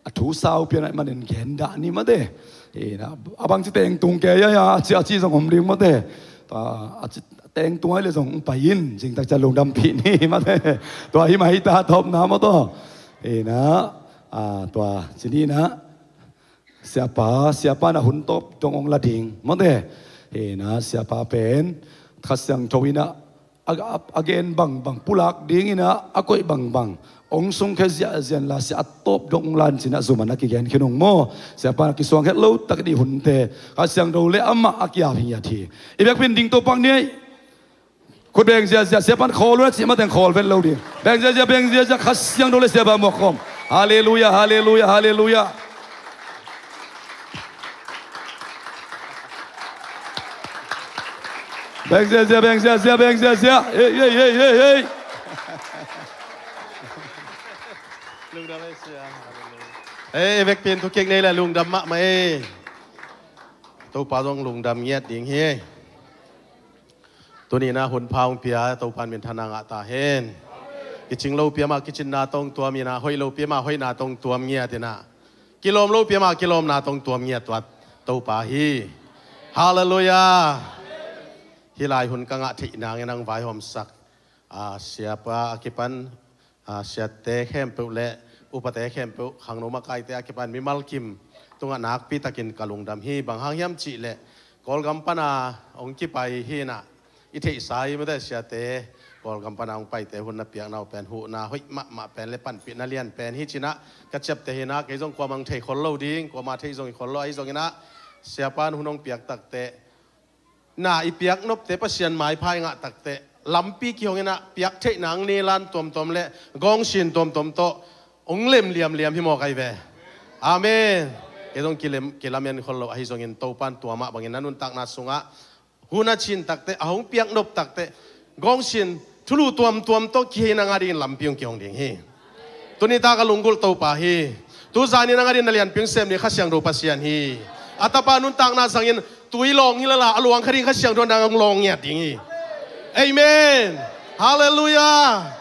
a thu sau pian ahih manin gen dah ni mate. In ah, a bangci tengtung kei a, a ci, a ci zong om ding mate. Tua, a ci tengtung ahih leh zong pai in, zingtak ciang lungdampih ni mate. Tua hi mah hi ta, tawpna maw tawh. In ah, ah, tua ci ni in ah, siapa, siapa in ah hun tawp dong hong la ding mate. In ah, siapa pen Kha Siangtho in ah a, a, a gen bangbang, pulak dingin ah a koih bangbang hong sungkhia ziahziah inla, sia a tawp dong hong la in ci-in ah zuman a kigen khin ung maw. Siapa in ah kisuang het lo takin i hunte Kha Siangtho le amah a kiap hi ngiat hi. I biakpi in ding to pak ni ei. Khut beng ziahziah, siapa in khawl un a cih mateng khawl vet lo ding. Beng ziahziah, beng ziahziah, Kha Siangtho le siapa muak khawm. Halleluiah, halleluiah, halleluiah. Beng ziahziah, beng ziahziah, beng ziahziah. Hei, hei, hei, hei, hei. Ei, vekpi in thukik nei le lungdam mahmah ei. Topa zong lungdam ngiat ding hi ei. Tuni in ah hun pha hong pia Topa in minthanna ngah ta hen. Kicing lopi amah kicinna tawh hong tuam in ah, hoih lopi amah hoihna tawh hong tuam ngiat in ah, kilawm lopi amah kilawmna tawh hong tuam ngiat tuat Topa hi. Halleluiah. Hih lai hun ka ngah theih nangin hong vaihawmsak, ah, siapa a kipan, ah, siate khempeuh le upate khempeuh, khangno makaite a kipan mimal kim tungah nakpi takin ka lungdam hi. Bang hang hiam cih leh Kawlgam pan a hong kipai hi in ah, i theihsa hi mate, siate Kawlgam pan a hong paite hun na piakna uh pen huhna hoih mahmah pen le panpihna lian pen hi ci-in ah ka ciapteh hi in ah, kei zong kuamah hong thei khol lo ding, kuamah thei zong hi khol lo, ahi zongin ah siapa in hun hong piak takteh, na i piak nopte Pasian maipha i ngah takteh, lampi kihong in ah piak theihna hong nelan tuamtuam le gawngsin tuamtuam tawh hong lem liamliam hi mawk ahi ve. Amen. Kei zong kilem, kilamen khol lo, ahi zongin Topa in tua mah bangin na nuntakna sungah hun a cin takteh, a hong piak nop takteh, gawngsin thulu tuamtuam tawh kihei na ngah dingin lampi hong kihong ding hi. Tuni tak a lunggulh Topa hi. Tuzan in a ngah dingin na lianpi hong sem ding Kha Siangtho Pasian hi. A Tapa nuntakna zangin tui lawng hi lala, a luang kha ding Kha Siangtho in nang hong lawng ngiat ding hi. Amen. Halleluiah.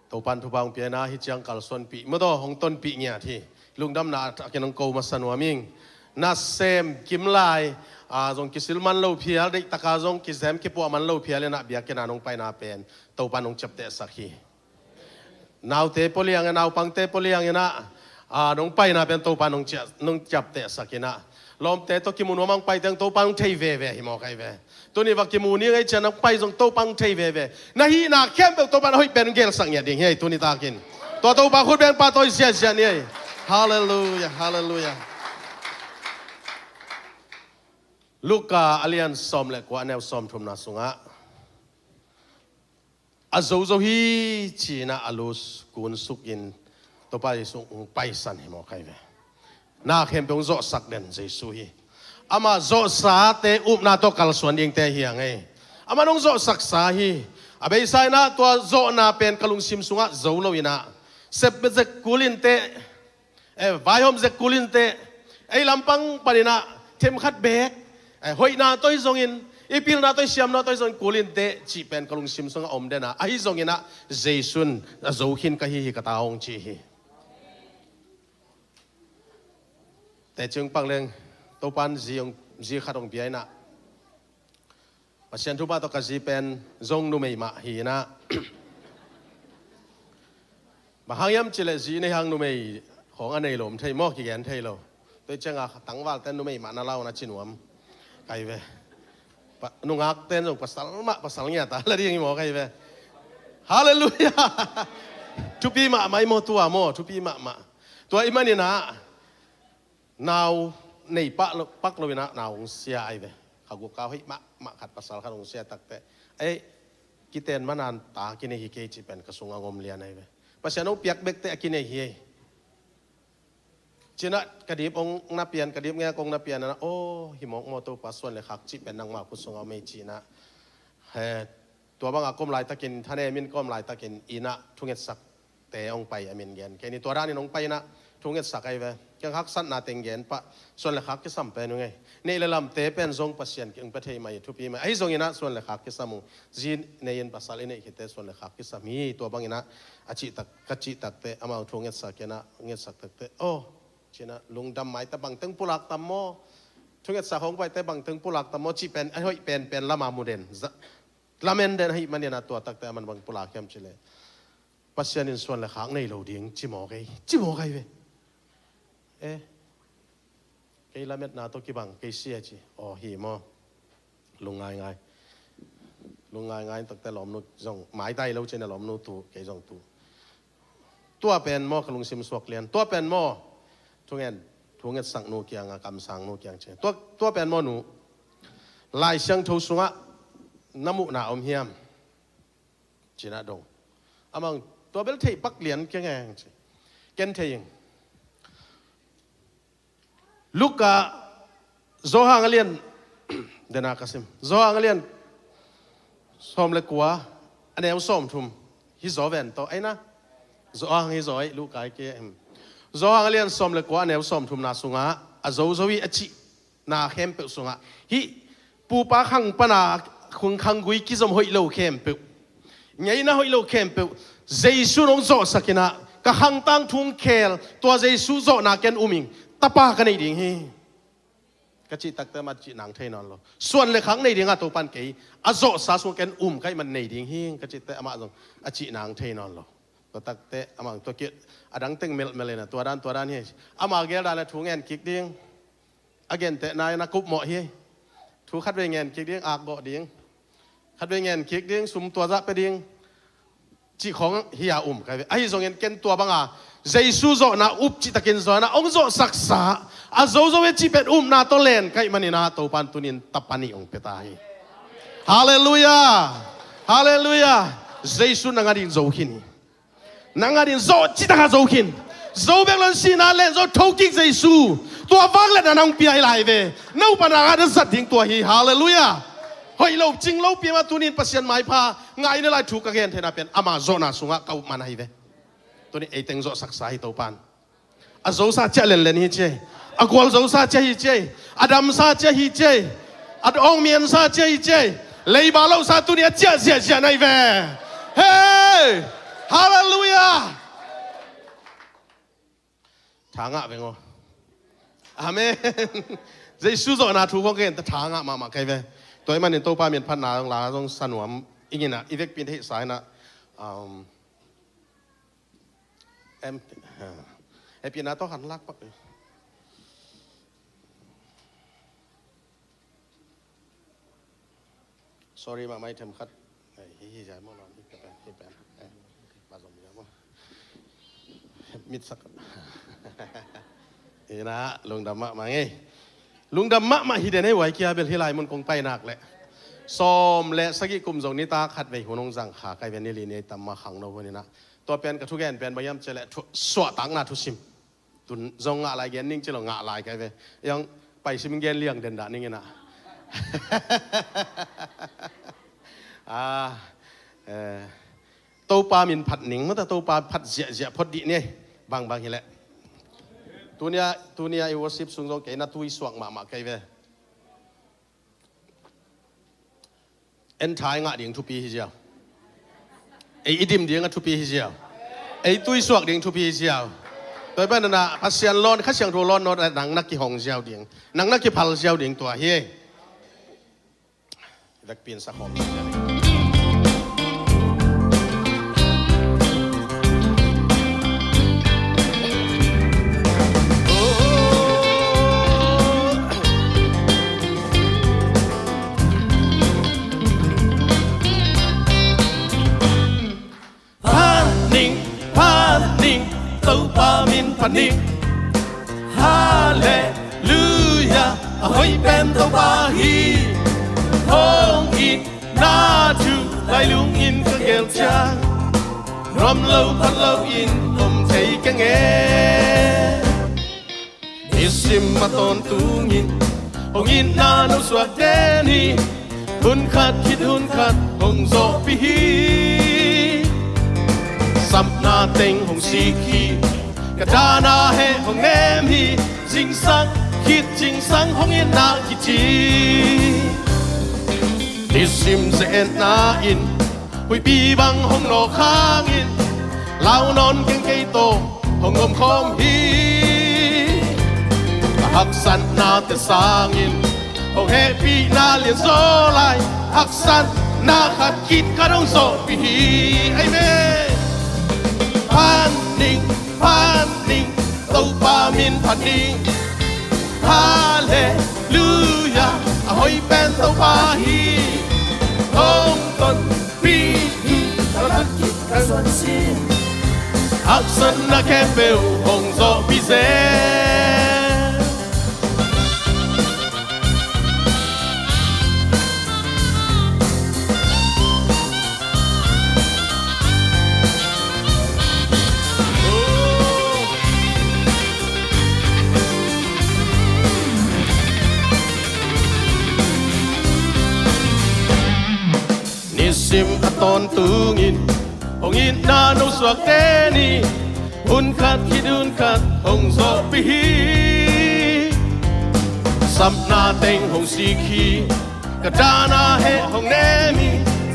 Topa in thupha hong pia in ah, hih ciang kalsuanpih maw tawh hong tonpih ngiat hi. Lungdamna a takin hong ko masa nuam ing. Nasem kim lai, ah, zong kisil man lo phial, deihtak a zong kizem kipuah man lo phial in ah, biakinn a nong paina pen Topa in hong ciaptehsak hi. Naute pua liang in, naupangte pua liang in ah, ah, nong paina pen Topa in hong ciah, nong ciaptehsak in ah, lawmte tawh kimu nuam a hong paite zong Topa in hong thei veve hi mawk ahi ve. Tuni va kimu ni ngei ciang hong pai zong Topa in hong thei veve. Na hihna khempeuh Topa in a hoih pen hong gelsak ngiat ding hi ei, tuni takin. Tua Topa khut beng pahtawi ziahziah ni ei. Halleluiah, halleluiah. Luka a lian sawm le kua, a neu sawmthumna sungah a zozo hi ci-in ah a lu kunsukin Topa Jesu hong paisan hi mawk ahi ve. Na khempeuh hong zawhsak den Jesu hi. Ama zawhsate upna tawh kalsuan dingte hi hang ei. Aman hong zawhsaksa hi. A beisa in ah tua zawhna pen ka lungsim sungah zo lo in ah, sep zek kul inteh, eh, vaihawm zek kul inteh, ei lampang panin ah themkhat beek, eh, hoihna tawh hi zongin, i pilna tawh, i siamna tawh hi zongin kul inteh cih pen ka lungsim sungah om den a, ahi zongin ah Jesu in a zo khin ka hi hi, ka ta hong ci hi. Teci hong pak leng, Topa in zi hong, zi khat hong pia in ah, Pasian thupha tawh ka zi pen zong numei mah hi in ah, bang hang hiam cih leh zi nei hang numei khawng a nei lo om thei maw, kigen thei lo. Tua hi ciangah tangvalte numei mah na lau na ci nuam ka hi ve. Pa, nungakte in zong pasal mah pasal ngiat a la ding hi maw ka hi ve. Halleluiah. Thupi mahmah hi maw tua maw, thupi mahmah. Tua ahih manin ah nau nei pak lo, pak lo in ah nau hong sia ahi ve. Kha guk kha hoih mahmah khat, pasal khat hong sia takteh, ei, kiten manan ta kinei hi kei cih pen ka sungah hong om lian ahi ve. Pasian hong piak bekteh a kinei hi ei. Ci-in ah ka dip hong na pian, ka dip ngei hong na pian in ah, aw, hi mawk maw Topa, suan le khak cih pen nangmah khut sungah om ei ci-in ah, he, tua bangah ka om laitakin, thanem in ka om laitakin inn ah thungetsakte hong pai a min gen kei ni. Tua danin hong pai in ah thungetsak ahi ve. Kiang haksatna teng gen pah, suan le khak kisam pen uh ngei. Neih le lamte pen zong Pasian kiang pia thei mah hi, thupi mah hi. Ahi zongin ah suan le khak kisam uh. Zi nei in pasal i neih khitteh suan le khak kisam hi. Tua bangin ah a cih tak, ka cih takteh amau thungetsak in ah, ngetsak takteh, aw, ci-in ah lungdam mai ta, bangteng pulak tam maw, thungetsak hong paiteh bangteng pulak tam maw cih pen a hoih penpen lam a mu den. Za-, lamen den ahih manin ah tua takteh aman bang pulak hiam cih leh, Pasian in suan le khak nei lo ding ci mawk ei, ci mawk ahi ve. Eh, kei lametna tawh kibang kei si a ci. Aw, hi maw. Lungngaingai. Lungngaingai takteh lawmnu zong maitai lo ci-in ah lawmnu tu, kei zong tu. Tua pen maw ka lungsim suak lian. Tua pen maw thungen, thungetsak nu kiangah, kamsang nu kiang ci. Tua, tua pen maw nu, Lai Siangtho sungah na muhna om hiam? Ci-in ah dong. Amang, tua bel thei pak lian keng eng ci. Ken thei ing. Luka, Johan a lian, dena ka sim. Johan a lian sawm le kua, a neu sawmthum. Hi zaw ven tawh, ei na. Johan hi zaw ei, Luka hi kei, hmm. Johan a lian sawm le kua, a neu sawmthumna sungah a zozo hi a cih na khempeuh sungah, hih pupa khang pana khung khanggui kizom hoih lo khempeuh, ngeina hoih lo khempeuh, Jesu in hong zawhsak in ah, ka khang tangthu hong khel, tua Jesu zawhna ken um ing, tapa ka neih ding hi. Ka cih takteh amah cih nang thei nawn lo. Suan le khak nei dingah Topa in kei a zawhsa sung ken um ka hih man nei ding hi ka cih teh amah zong a cih nang thei nawn lo. Tua takteh amah tua kit a dang teng melhmelh in ah tua dan, tua dan hi. Amah gel dan le thu ngen kik ding. A gentehna in a kupmawh hi. Thu khatvei ngen kik ding, akgawh ding. Khatvei ngen kik ding, sum tua zah pia ding. Cih khawng hi a um ka hi ve. Ahi zongin ken tua banga Jesu zawhna up cihtakin zawhna hong zawhsaksa, a zozo hi cih pen upna tawh len ka hih manin ah Topa in tunin tapa nih hong pia ta hi. Halleluiah. Halleluiah. Jesu nang ading zo khin hi. Nang ading zo cihtakah zo khin. Zo bek lo in sihna len zo thokik Jesu. Tua vangliatna nang pia hi lai ve. No pana ngat na zat ding tua hi. Halleluiah. Hoih lo, cing lopi mah tunin Pasian maipha ngah i na lai thu ka gen theihna pen ama zawhna sungah ka up man ahi ve. Tunin ei teng zawhsaksa hi Topa in. A zosa ciah lenlen hi ci ei. A gual zosa ciah hi ci ei. A damsa ciah hi ci ei. A awngmiansa ciah hi ci ei. Leiba lohsa tunin a ciah ziahziah na hi ve. Hei! Halleluiah! Tha ngah veng aw. Amen. Jesu zawhna thu khawng ka gen ta, tha ngah mahmah ka hi ve. Tua ahih manin Topa min phatna zong la zong sa nuam ing in ah, i vekpi in theihsa in ah, um, em, hehpihna tawh han lak pak. Sorry mahmah, i themkhat. Eh, hi, hi zai maw, lawn hi pen, hi pen. Eh, ba zom zai maw. Mitsak. Ina, lungdam mahmah ngei. Lungdam mahmah hi den ei, huai kia bel hih lai mun kong pai nak leh sawm le sagih kum zong nitak khat vei hun hong zang kha kai ve, ni li ni ei tam mah khangno hun ina. Tua pen ka thugen pen bang hiam cih leh thu, suahtakna thusim. Tun zong ngah lai gen ning ci lo, ngah lai kai ve. Yang pai sim gen liang den dah ning ina. Ah, eh, Topa min phat ning, mata Topa phat ziahziah phot dih ni ei, bangbang hileh. Tunia, tunia i worship sung zong kei na tui suak mahmah kei ve. En thai ngah ding thupi hi ziau. Ei i dim ding a thupi hi ziau. Ei tui suak ding thupi hi ziau. Tua pen na Pasian lawn, Kha Siangtho lawn no nang na kihong ziau ding. Nang na kiphal ziau ding tua hi. Vekpi in sa khawm. Phat ning, phat ning, Topa min phat ning. Halleluia, a hoih pen Topa hi. Hong itna thu lailung in ka gel ciang, nuam lo phat lo in om thei keng e. Nisim a tawntungin hong itna no suakte ni, hun khat khit hun khat hong zawhpih hi. Sapna teng hong sik hi, ka dana he hong nem hi, zingsang khit zingsang hong itna kici. Nisim ze-etna in huihpi bang hong nawk hangin, lau nawn keng kei tawh hong omkhawm hi. A haksatnate sangin hong hehpihna lianzaw lai, haksatna khat khit khat hong zawhpih hi. Amen. Phat ning, phat ning, Topa min phat ning. Halleluia, a hoih pen Topa hi. Hong tonpih hi, ka khat khit ka suan sin, haksatna khempeuh hong zawhpih zen. Nisim a tawntungin hong itna no suakte ni, hun khat khit hun khat hong zawhpih hi. Sapna teng hong sik hi, ka dana he hong nem hi,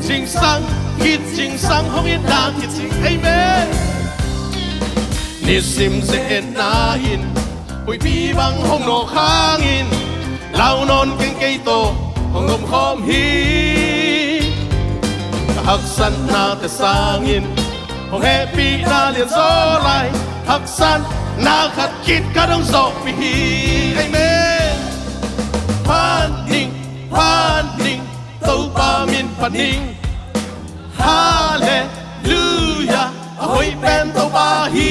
zingsang khit zingsang hong itna kici. Amen. Nisim ze-etna in huihpi bang hong nawk hangin, lau nawn keng kei tawh hong omkhawm hi. Ka haksatnate sangin hong hehpihna lianzaw lai, haksatna khat khit khat hong zawhpih hi. Amen. Phat ning, phat ning, Topa min phat ning. Halleluia, a hoih pen Topa hi.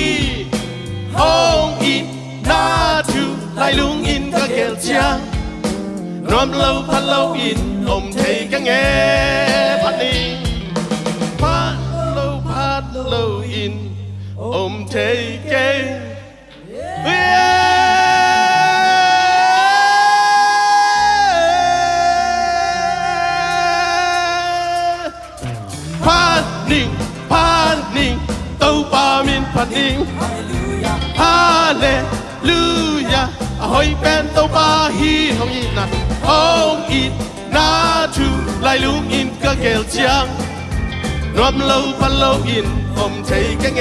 Hong itna thu lailung in ka gel ciang, nuam lo phat lo in om thei keng e. Phat ning, phat lo phat lo in om thei keng. Phat ning, phat ning, Topa min phat ning. Halleluia, a hoih pen Topa hi. Hong itna, hong it na thu lailung in ka gel ciang, nuam lo phat lo in om thei keng e.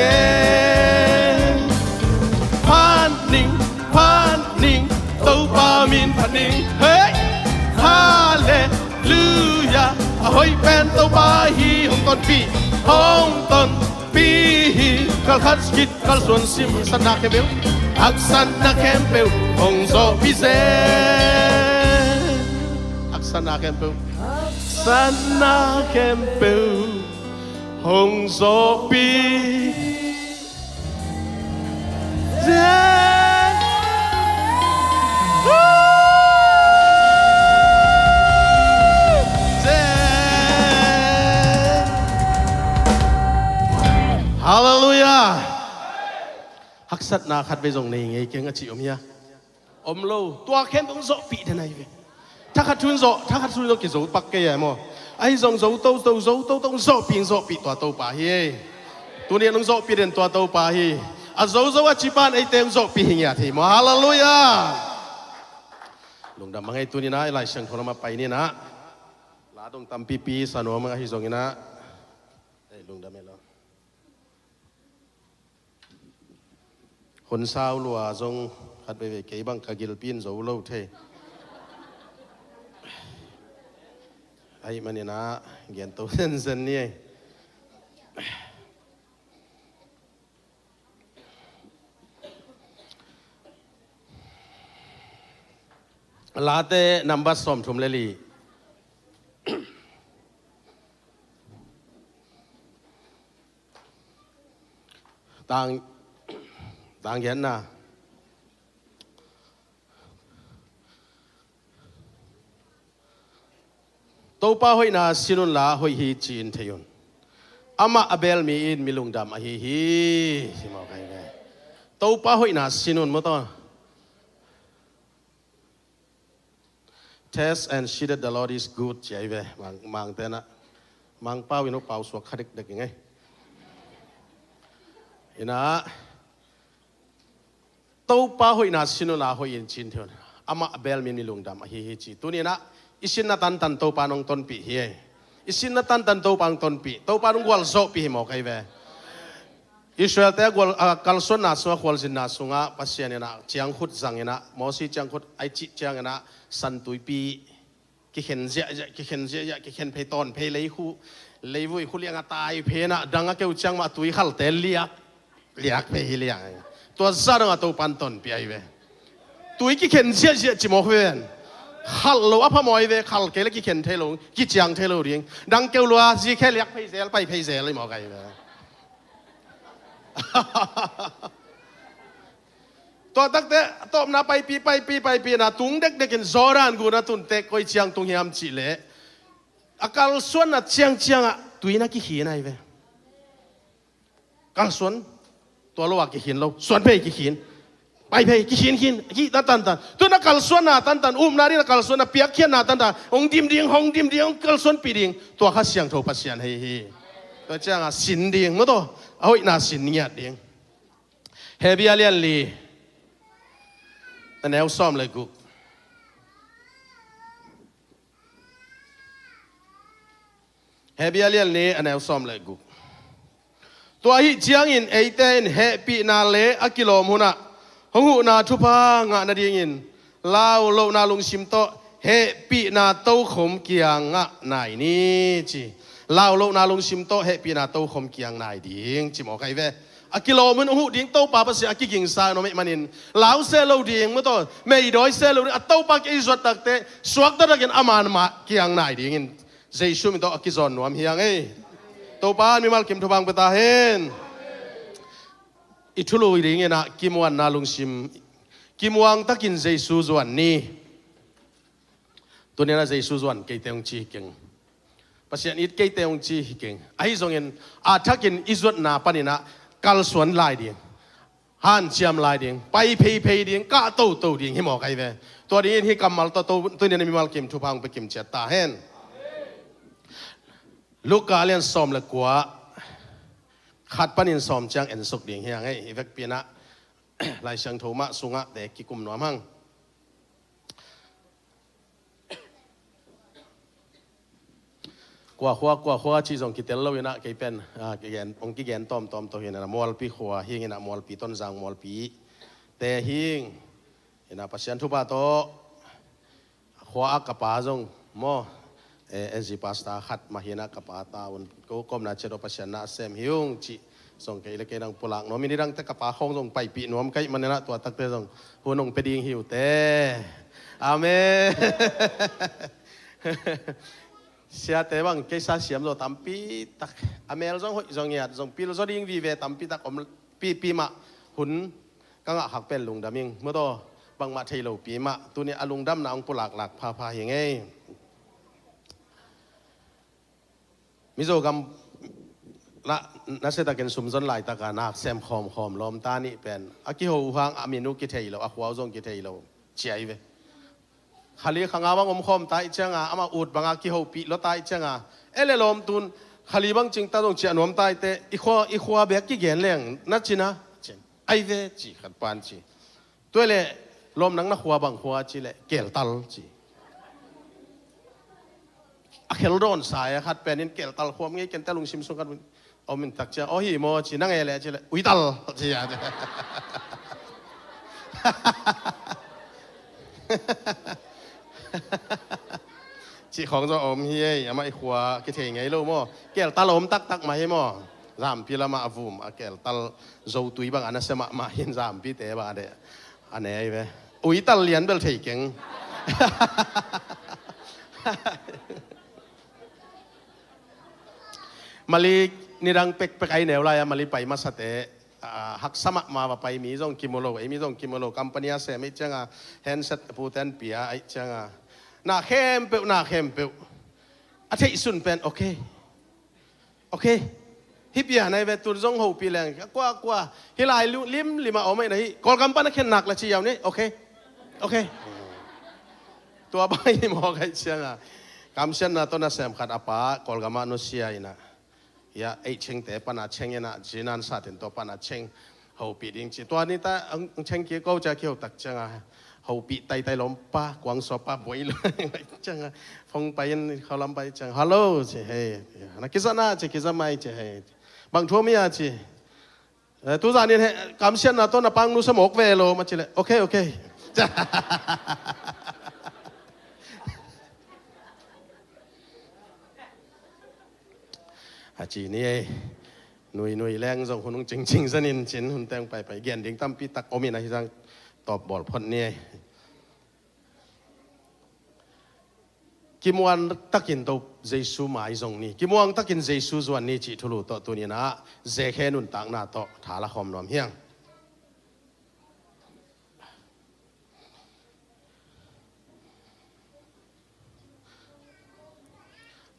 Phat ning, phat ning, Topa min phat ning. Hei! Halleluia, a hoih pen Topa hi. Hong tonpih, hong tonpih hi. Kal khat khit kal suan sim, haksatna khempeuh, haksatna khempeuh hong zawhpih zen. Haksatna khempeuh, haksatna khempeuh hong zawhpih. Halleluiah. Haksatna khat vei zong nei ngei keng a ci om hia? Om lo. Tua khempeuh hong zawhpih den ahi ve. Thakhat thu in zawh, thakhat thu in zawh kizo pak kei a maw? Ahi zong zo toto, zo toto, hong zawhpih, hong zawhpih tua Topa hi ei. Tuni in hong zawhpih den tua Topa hi. A zozo a ci pan eite hong zawhpih hi ngiat hi maw? Halleluiah. Lungdam a ngei. Tuni in ah i Lai Siangtho lamah pai ni in ah. La dong tampipi sa nuam a hi zongin ah. Ei, lungdam ei lo. Hun sau lua zong khat veivei kei bang ka gilpi in zo lo thei. Ahih manin ah gento zenzen ni ei. Late number sawmthum le li. Tang, tang giatna. Topa hoihna sin unla hoih hi ci-in thei un. Amah a beel mi in mi lungdam ahi hi. Hi maw kai ve. Topa hoihna sin un maw taw. Taste and see that the Lord is good, ci ahi ve. Mang, Mangte in ah. Mangpau in hong pau suak kha dekdek ing ei. In ah, Topa hoihna sin unla hoih in ci-in thei un. Amah a beel mi in mi lungdam ahi hi ci. Tuni in ah, i sinna tantan Topa in hong tonpih hi ei. I sinna tantan Topa in hong tonpih. Topa in hong gualzawhpih hi maw kai ve. Israel-te a gual, a kalsuanna sungah, khualzinna sungah Pasian in ah ciangkhut zang in ah, Mosi ciangkhut a cih ciangin ah San Tuipi kikhen ziahziah, kikhen ziahziah, kikhen phei tawn phei, lei khu, leivui khu liang a tai phei in ah, dang a keu ciang mah tui khalte liak, liak phei hi liang. Tua zah dong a Topa in tonpih ahi ve. Tui kikhen ziahziah ci mawk ven. Khal lo a phamawh ahi ve, khal kei le kikhen thei lo, kiciang thei lo ding. Dang keu lua, zi khe liak phei zel, pai phei zel hi mawk ahi ve. Tua takte, a tawpna paipi, paipi, paipi in ah tung dekdek in Jordan gun a tun tek koi ciang tung hiam cih leh, a kalsuanna ciangciang ah tui in ah kikhin ahi ve. Kalsuan, tua lo a kikhin lo, suan phei kikhin. Pai phei, kikhin khin, kihta tantan. Tu in ah kalsuanna tantan, upna ding in ah kalsuanna, piakkhiatna tantan, hong dim ding, hong dim ding, hong kalsuanpih ding. Tua Kha Siangtho Pasian hei hi. Tua ciang a sin ding, maw taw, a hoihna sin ngiat ding. Hebru a lian li, a neu sawm le guk. Hebru a lian li, a neu sawm le guk. Tua ahih ciangin eite in hehpihna le a kilawm hunah hong huhna thupha ngah nadingin lau lohna lungsim tawh hehpihna tokhom kiang ngah nai ni ci. Lau lohna lungsim tawh hehpihna tokhom kiang nai ding ci mawk ahi ve. A kilawm hun hong huh ding Topa Pasian a kigingsa in om ahih manin lau seh lo ding, maw taw, meidawi seh lo ding, a Topa kiang i zuat takte suakta takin a man mah kiang nai dingin Jesu min tawh a kizawn nuam hi hang ei. Topa in mimal kim thupha hong pia ta hen. I thulu dingin ah kimuanna lungsim, kimuang takin Jesu zuan ni. Tuni in ah Jesu zuan keite hong ci hi keng. Pasian it keite hong ci hi keng. Ahi zongin a thakin i zuatna panin ah kalsuan lai ding, hanciam lai ding, pai pheiphei ding, kah toto ding hi mawk ahi ve. Tua dingin hih kammal tawh to, tuni in ah mimal kim thupha hong pia kim ciat ta hen. Luka a lian sawm le kua, khat panin sawm ciang ensuk ding hi hang ei. Hih vekpi in ah Lai Siangtho mah sungah te kikum nuam hang. Kua khua, kua khua cih zong kitel lo in ah kei pen, ah, kigen, hong kigen tawmtawm to hi in ah, Mualpi khua hi ing in ah, Mualpi, Tonzang Mualpi te hi ing in ah, Pasian thupha tawh khua ah ka pa zong maw, eh, S G pastor khat mah hi in ah, ka pa ta un ko kawmna ciat aw Pasian na a sem hi ung cih zong kei le kei nang pulak nuam in, nidangte ka pa khawng zong paipih nuam ka hih manin ah tua takte zong hun hong pia ding hi uh te. Amen. Siate bang keisa siam zaw tampi tak, a mel zong hoih zong ngiat zong pil zaw ding vive tampi tak om pipi mah hun Ka ngah khak pen lungdam ing. Mawtaw, bangmah thei lopi mah. Tuni a lungdamna hong pulaklak phapha hi ngei. Mizo gam na, nasia takin sumzon laitaka nak sem khawmkhawm lawmta nih pen a kiho uh hang a min uh kithei lo, a khua uh zong kithei lo. Ciai ve. Khali khanga bang om khawm ta ih cianga, ama ut banga kihopih lua ta ih cianga, e le lawm tun khali bang cingta zong ciah nuam ta ih teh, i khua, i khua bek kigen leng na cina. Cin. Ai ve, ci khat pan ci. Tua le lawm nang na khua bang khua ci le, Keltal ci. A khel dawn sa e, khat penin Keltal khua om ngei ken te lungsim sung khat om in tak cia, aw hi maw ci, nang e le ci le, Uital ci a. Cih khawng zaw om hi ei, amah i khua kithei ngei lo maw? Keltal om taktak mah hi maw? Zampi lamah a vum a Keltal zotui bang a nasia mahmah hin zampite bang a deh a nei ve. Uital lian bel thei keng. Mali nidang pekpek ai neu lai a Mali pai masate, ah, haksa mahmah va pai, mi zong kimu lo, ei mi zong kimu lo, company a sem ih cianga handset puten pia ih cianga na khempeuh, na khempeuh a theih sun pen, okay. Okay. Hi pia nai ve, tun zong hopih leng. Kua, kua. Hi lai lu, lim, lima om ai na hi. Kawlgam pan a khen nak la ci yau ni. Okay. Okay. Tua bai hi maw kai cianga. Kamsiatna tawh nasem khat a pa, Kawlgam ah nusia ina. Ya, ei chengte pana cheng ina, jinan satin tawh pana cheng. Hopih ding ci. Tua ni ta, ang, ang cheng ki ko cia ki ho tak cianga. Hopih taitai lawmpa, kuang suapa buai lo. Cianga, phone pai in, khaulam pai cianga. Hello, ci hei. Na kizana, ci kizamai, ci hei. Bang thuam ia, ci. Eh, tu zanin he, kamsiatna tawh na pang nusia mawk ve lo, ma ci le. Okay, okay. A ci ni ei. Nui, nui leng zong hun hong cingcing zanin cin hun teng paipai. Gen ding tampi tak om in ahi zang tawp bawl phot ni ei. Kimuang takin to Jesu mai zong ni. Kimuang takin Jesu zuan ni cih thulu tawh tuninah. Zekhe nuntakna tawh thala khawm nuam hiang.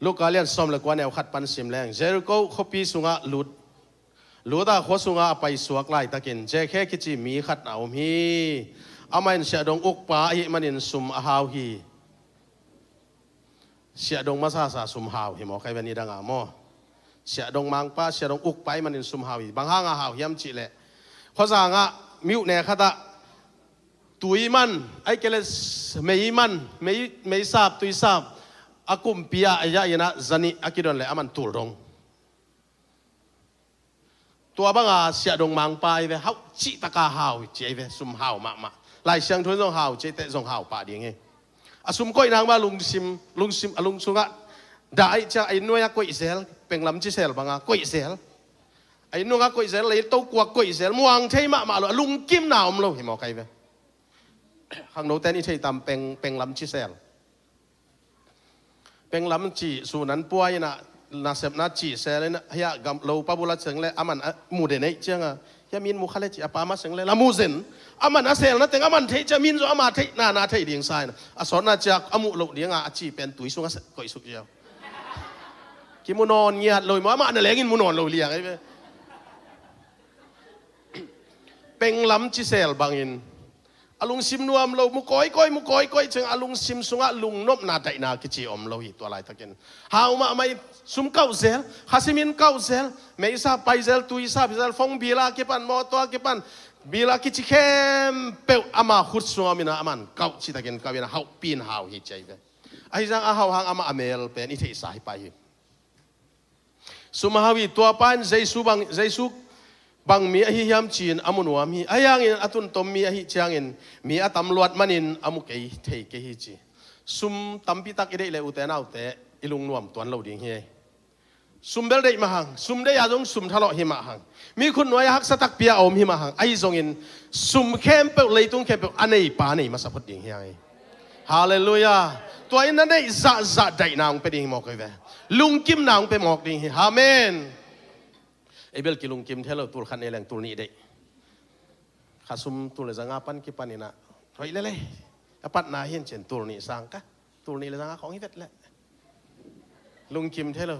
Luka lian sawm le kua neu khat pan sim leng. Jericho khuapi sungah lut. Luta khua sungah a paisuak laitakin Zekhe kici mi khat a om hi. Amah in siahdong ukpa ahi manin sum a hau hi. Siahdong masasa sum hau hi maw, kai ve ni danga maw. Siahdong mangpa, siahdong ukpa ahi manin sum hau hi. Bang hanga hau hiam cihleh. Khuazangah miuhne khatah tui man, ai kele mei man, mei, mei sap, tui sap. A kumpi ah a yah inah zanih a kidon le aman tul dong. Tua banga siahdong mangpa ahi ve, hauh cihtaka hau ci ahi ve, sum hau mahmah. Lai Siangtho in zong hau cih teh zong hau pah ding hi. A sum koih nang bang lungsim, lungsim, a lungsungah dah ahi ciang a inn nuai-ah koih zel, penglam cisel banga koih zel. A inn nungah koih zel, lei tokuak koih zel, muang thei mahmah lo, a lungkimna om lo hi maw kai ve. Khangnoten i thei tam peng, penglam cisel. Penglam cih sunan pua inah nasepna cih sel inah hiah gam lo pa bula seng le aman a mu de neih cianga hiah min mu kha le cih a pa ma seng le la mu zen. Aman a selna teng aman theih ciah min zo ama theih nana theih ding sa inah a sawtna ciah a muh loh dinga a cih pen tui sungah koih suk ziau. Kimu nawn ngiat lo i maw amah na lengin mu nawn lo liang ai ve. Penglam cisel bangin a lungsim nuam lo, mu kawikawi, mu kawikawi ciang a lungsim sungah lungnopna daihna kici om lo hi tua laitakin. Hau mahmah in sum kauh zel, khasimin kauh zel, meisa pai zel, tuisa pai zel, phone bila kipan, mawtaw a kipan, bila kici khempeuh ama khut sungah om inah aman kauh citakin kauh inah hauhpin hau hi ci ahi ve. Ahi zang a hau hang amah a mel pen i theihsa hi pai hi. Sum a hau hi, tua pa in Jesu bang, Jesu bang mi ahi hiam ci-in a mu nuam hi. Ahi hangin a tuntom mi ahi ciangin mi a tam luat manin a mu kei thei kei hi ci. Sum tampi tak i deih le ute naute i lungnuam tuan lo ding hi. Sum bel deih mah hang, sum deih a zong sum thalawh hi mah hang. Mi khut nuai a haksa takpi a om hi mah hang. Ahi zongin sum khempeuh, leitung khempeuh a neipa nei masa phot ding hi hang hi. Halleluiah. Tua in na neih zahzah daihna hong pia ding hi mawk hi ve. Lungkimna hong pia mawk ding hi. Amen. Ei bel kilungkim thei lo, tul khat nei leng tul nih deih. Ka sum tul le zanga pan kipan inah, hoih lele, ka patna hi in cin tul nih sang ka, tul nih le zanga khawng hi vet leh. Lungkim thei lo.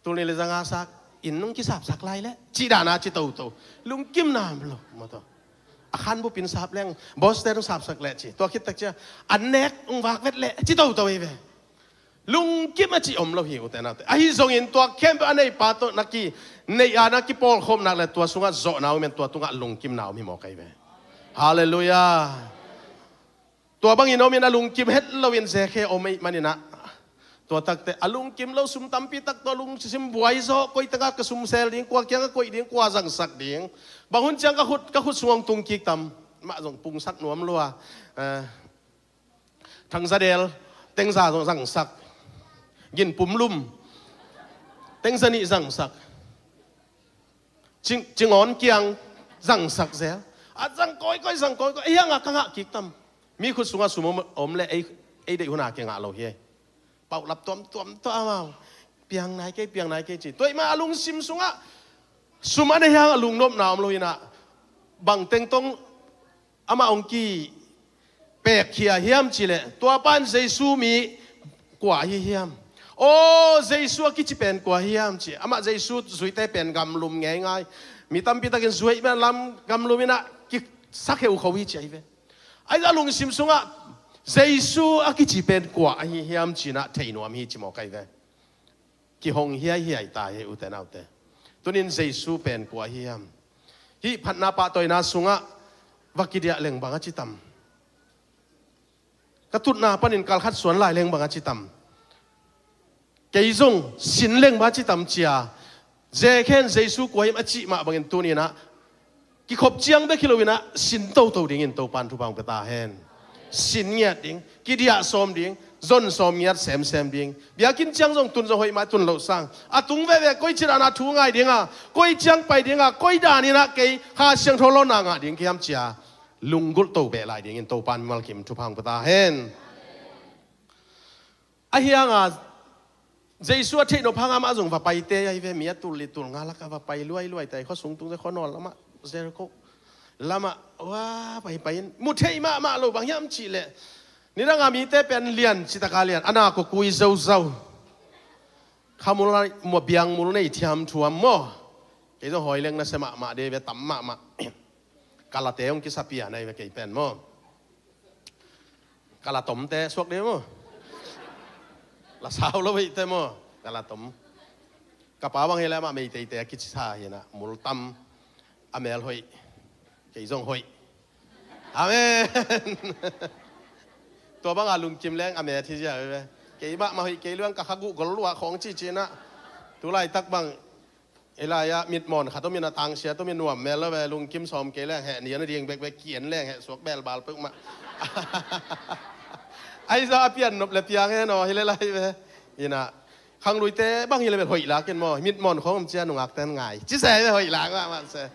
Tul nih le zanga sak, inn nung kisapsak lai leh, cih dana ci toto. Lungkim nam lo, maw taw. A khan bupin sap leng, boss te nung sapsak leh ci. Tua khit tak cia, an nek ung vak vet leh, ci toto hi ve. Lungkim a ci om lo hi, ute naute. Ahi zongin tua khempeuh a neipa tawh na ki, nei a na kipawlkhawm nak leh tua sungah zawhna om in tua tungah lungkimna om hi mawk ahi ve. Halleluiah. Tua bangin om in a lungkim het loin zekhe om ahih maninah, tua takte a lungkim lo sum tampi tak tawh lungsim buai zaw, koi takah ka sum sel ding, kua kiangah koih ding, kua zangsak ding. Bang hun ciang ka khut, ka khut sung hong tung kik tam. Mah zong pungsak nuam lua. Eh, Thangzadel, tengza zong zangsak. Ginpumlum, tengza nih zangsak. Cing, Cingawn kiang zangsak zel. A zang kawikawi, zang kawikawi. Ei hanga ka ngah kik tam. Mi khut sungah sum om, om le ei, ei deih huna kingah lo hi. Pauhlap tuamtuam tawh amau. Piang nai kei, piang nai kei ci. Tua ahih mah a lungsim sungah sum a nei hang a lungnopna om lo inah. Bang teng tong amah hong ki pekkhia hiam cihleh, tua pan Jesu mi kua ahi hiam? Aw, Jesu a kici pen kua ahi hiam ci. Amah Jesu zuite pen gamlum ngeingai. Mi tampi takin zuih mah lam gamlum inah kisakheu kho hi ci ahi ve. Ahi a lungsim sungah Jesu a kici pen kua ahi hiam cinah thei nuam hi ci mawk ahi ve. Kihong hiaihiai ta hi, ute naute. Tunin Jesu pen kua ahi hiam? Hih phatna pahtawina sungah va kidiah leng bang a ci tam? Ka tutna panin kalkhat suan lai leng bang a ci tam? Kei zong sin leng bang a ci tam cia? Zekhen Jesu kua hiam a cih mah bangin tuninah kikhop ciang bek hi loinah sin toto dingin Topan thupha hong pia ta hen. Sin ngiat ding, kidiah sawm ding, zon sawm ngiat semsem ding. Biakinn ciang zong tun zong hoih mah tun loh sang. A tung veve koi ci dana thu ngai dinga, koi ciang pai dinga, koi daninah kei Kha Siangtho lawnna ngah ding kiam cia. Lunggulh to beh lai dingin Topan mimal kim thupha hong pia ta hen. Ahi hanga Jesu a theih nop hanga mah zong va paite ahi ve, mi a tul li tul nga lakah va pai luailuai tai, khua sung tung ze khua nawl lamah, Jericho lamah, wa, pai pai in, mu thei mahmah lo bang hiam cihleh. Nidanga mite pen lian, citaka lian, a na kua kui zauzau. Khamul a, mua biang mul nei thiam thuam maw. Kei zong hawi leng na se mahmah de ve tam mahmah. Kalate hong kisapia na hi ve kei pen maw. Kalatomte suak ding maw? La sau lo veite maw? Kalatom. Ka pa bang hi le amah Meiteite a kici sa hi na, mul tam, a mel hoih, kei zong hoih. Amen. Tua banga lungkim leng a met hi zia ve. Kei mah mah hoih kei luang ka kha guh gol luah khawng cici na. Tulaitak bang Ei lai-ah mitmawn khat om in a, tangsia tomin nuam mel lo ve, lungkim sawm kei leng heh, nian a ding bekbek kian leng heh, suak belbal peuhmah. Ahi zah a pian nop le piang hen aw, hi le lai ve. Ina, khangluite bang hi le bel hoih lak in maw, mitmawn khawng om cia nungak ten ngai. Ci se ve hoih lak mahmah se.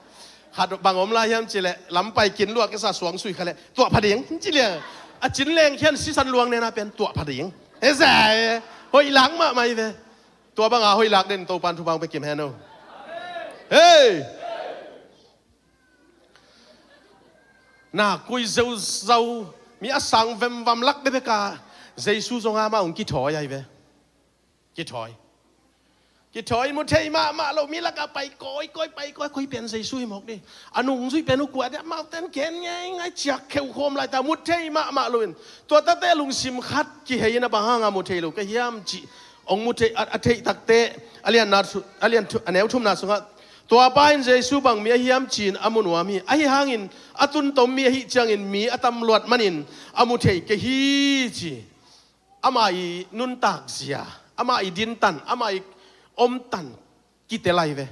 Khat bang om lai hiam ci le, lampai kin luak kisa suang sui kha le, tuah pha ding, ci liang. A cin leng khian sisan luang nena pen, tuah pha ding. He se ve, hoih lak mahmah hi ve. Tua banga hoih lak den Topan thupha hong pia kim hen aw. Hei! Na kui zeuzau, mi a sang vemvam lak bekbeka Jesu zonga mah hong kithawi ahi ve. Kithawi. Kithawi mu thei mahmah lo, mi laka pai kawikawi, pai kawikawi pen Jesu hi mawk ni. A nungzui pen uh kua dia, amau ten gen ngeingai ciak kheukhawm laita, mu thei mahmah loin. Tua takte lungsim khat kihei in a bang hanga mu thei lo ka hiam cih. Hong mu thei, a, a theih takte, a lianna thu-, a lian thu-, a neu thumna sungah, tua pa in Jesu bang mi a hiam ci-in a mu nuam hi. Ahi hangin, a tuntom mi ahih ciangin mi a tam luat manin a mu thei kei hi ci. Amah i nuntak zia, amah i dintan, amah i omtan kitel ahi ve.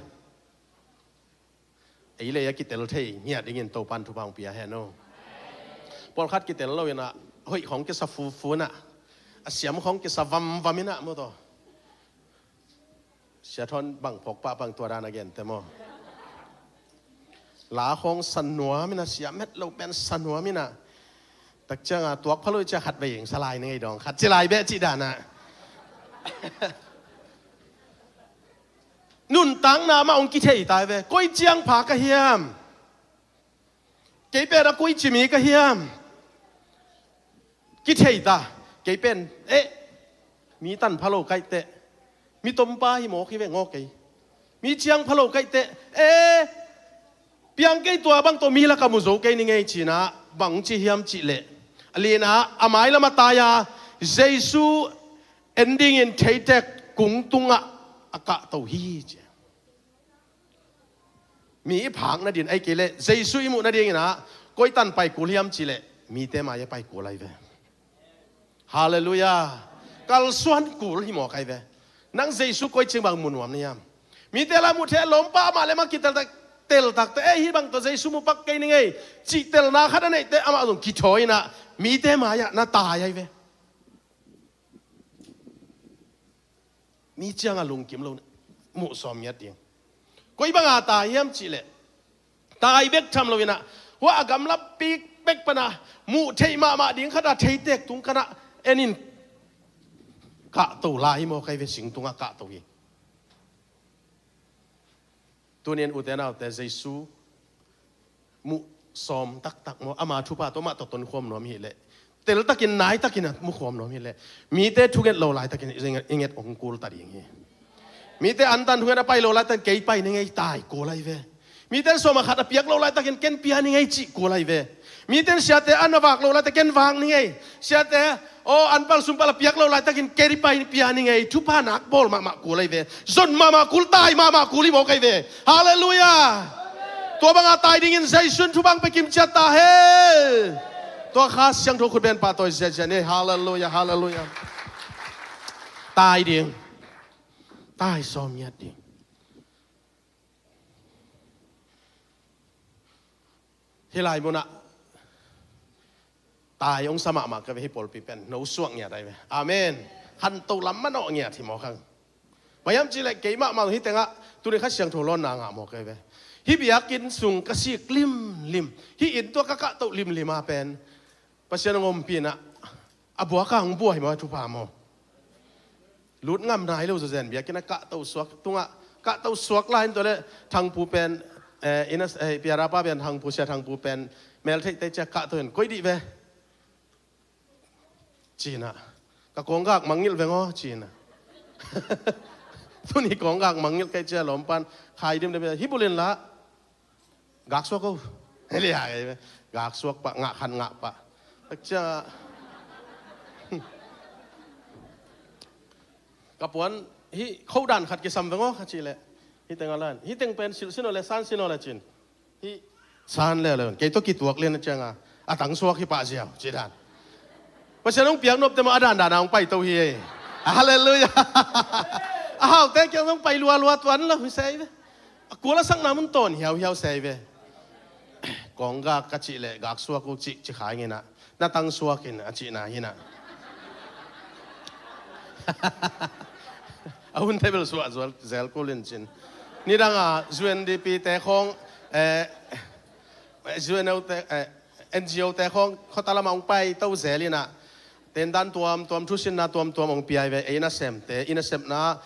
Ei lei a kitel thei ngiat dingin Topan thupha hong pia hen aw. Pawlkhat kitel lo in a, hoih khawng kisa fufu in a, a siam khawng kisa vamvam in a, maw taw. Sia Thawn bang phawk pah bang tua dan a gente maw. La khawng sa nuam in a, siam het lo pen sa nuam in a. Tak cianga tuak pha lo i cia khat vei ing sa lai ni ngei dawng khat ci lai beh cih dan a. Nuntakna mah hong kithei ta ve. Koi ciang pha ka hiam? Kei pen a koici mi ka hiam? Kithei ta. Kei pen, eh, mi tan pha lo kaih teh, mi tompa hi mawk hi ve ngaw kei. Mi ciang pha lo kaih teh, eh, piang kei, tua bang tawh mi lak ah mu zo kei ning ei, ci-in ah bang ci hiam cih leh, a lian ah a mailam a tai-a Jesu en dingin theitek kung tungah a kahto hi, ci. Mi i phak nading ahih kei leh Jesu i muh nadingin ah koi tan pai kul hiam cih leh, mite mai-ah pai kul ahi ve. Halleluiah. Kalsuan kul hi mawk ahi ve. Nang Jesu koi ciang bang mu nuam na hiam? Mite lah muh theih a, lawmpa amah le amah kitel tak, tel tak teh, eh, hih bang tawh Jesu mu pak kei ning ei, cih telna khat a neih teh amah zong kithawi-in ah mite mai-ah na tai ahi ve. Mi ciang a lungkim lo, muh sawm ngiat ding. Koi bang a tai hiam cih leh, tai bek tham lo-in ah, hua a gamla pik bek pan a muh theih mahmah ding khat a theitek tung kan ah en in kahto lai hi mawk ahi ve, sing tungah kahto hi. Tuni-in ute naute, Jesu muh sawm taktak maw, ama thupha tawh amah tawh tonkhawm nuam hi leh, teltakin naitakin a mukhawm nuam hi leh, mite thunget lo laitakin i nget, i nget hong kul ta ding hi. Mite antan thunget a pai lo laitakin kei pai ning ei, tai kul ahi ve. Mite sawm a khat a piak lo laitakin ken pia ning ei, cih kul ahi ve. Mite siate an a vak lo laitakin ken vak ning ei. Siate, aw, an pal sum pal a piak lo laitakin kei pai pia ning ei. Thupha nak bawl mahmah kul ahi ve. Zon mahmah kul, tai mahmah kul hi mawk ahi ve. Halleluiah. Tua bang a tai dingin Jesu in thupha hong pia kimciat ta hen. Tua Kha Siangtho khutbeng pahtawi ziahziah ni. Halleluiah, halleluiah. Tai ding. Tai sawm ngiat ding. Hih lai munah tai hong sa mahmah ka ve, hih pawlpi pen no suak ngiat ahi ve. Amen. Khanto lam manawh ngiat hi mawk hang. Bang hiam cih leh kei mahmah hih tengah tuni Kha Siangtho lawnna ngah mawk ahi ve. Hih biakinn sung ka sik limlim, hih inn tua ka kahtoh limlim a pen Pasian hong ompih in ah, a buak a hong buai maw, thupha maw? Lut ngam nai lo zawzen, biakinn a kahto suak tungah, kahto suak lai in tua leh Thangpu pen, eh, inn a, eh, piara pa pen Thangpu, Sia Thangpu pen mel theih teh, ci-a kahto in, koi dih ve, ci-in ah, ka kawnggak mangngilh veng aw, ci-in ah. Tuni kawnggak mangngilh kei, ci-a lawmpa in khai dimdem, hih bul in lah gak suak o. Heli a kei ve. Gak suak pah, ngah khan ngah pah. Tak ciang a, ka puan, hih khodan khat kisam veng aw, ka cih leh, hih teng a lan, hih teng pen silh sin aw le, san sin aw le, ci-in. Hih san leuleu, kei tawh kituak lian a, ciang a, a tang suak hi pah ziau, ci dan. Pasian hong piak nop teh maw, a dandan a hong paito hi ei. Halleluiah. A haute kiang hong pai lualua tuan lo hi se hi ve. A kul a sakna mun tawn hiauhiau se hi ve. Kawnggak ka cih leh gak suak uh cih, ci kha ing in ah, na tang suak in, a cihna hi in ah. A hun thei bel suah zual zel kul in cin. Nidang a U N D P te khawng, eh, U N O te, eh, N G O te khawng khuata lamah hong paito zel in ah, tendan tuamtuam, thusinna tuamtuam hong pia hi ve. Ei nasemte, i nasepna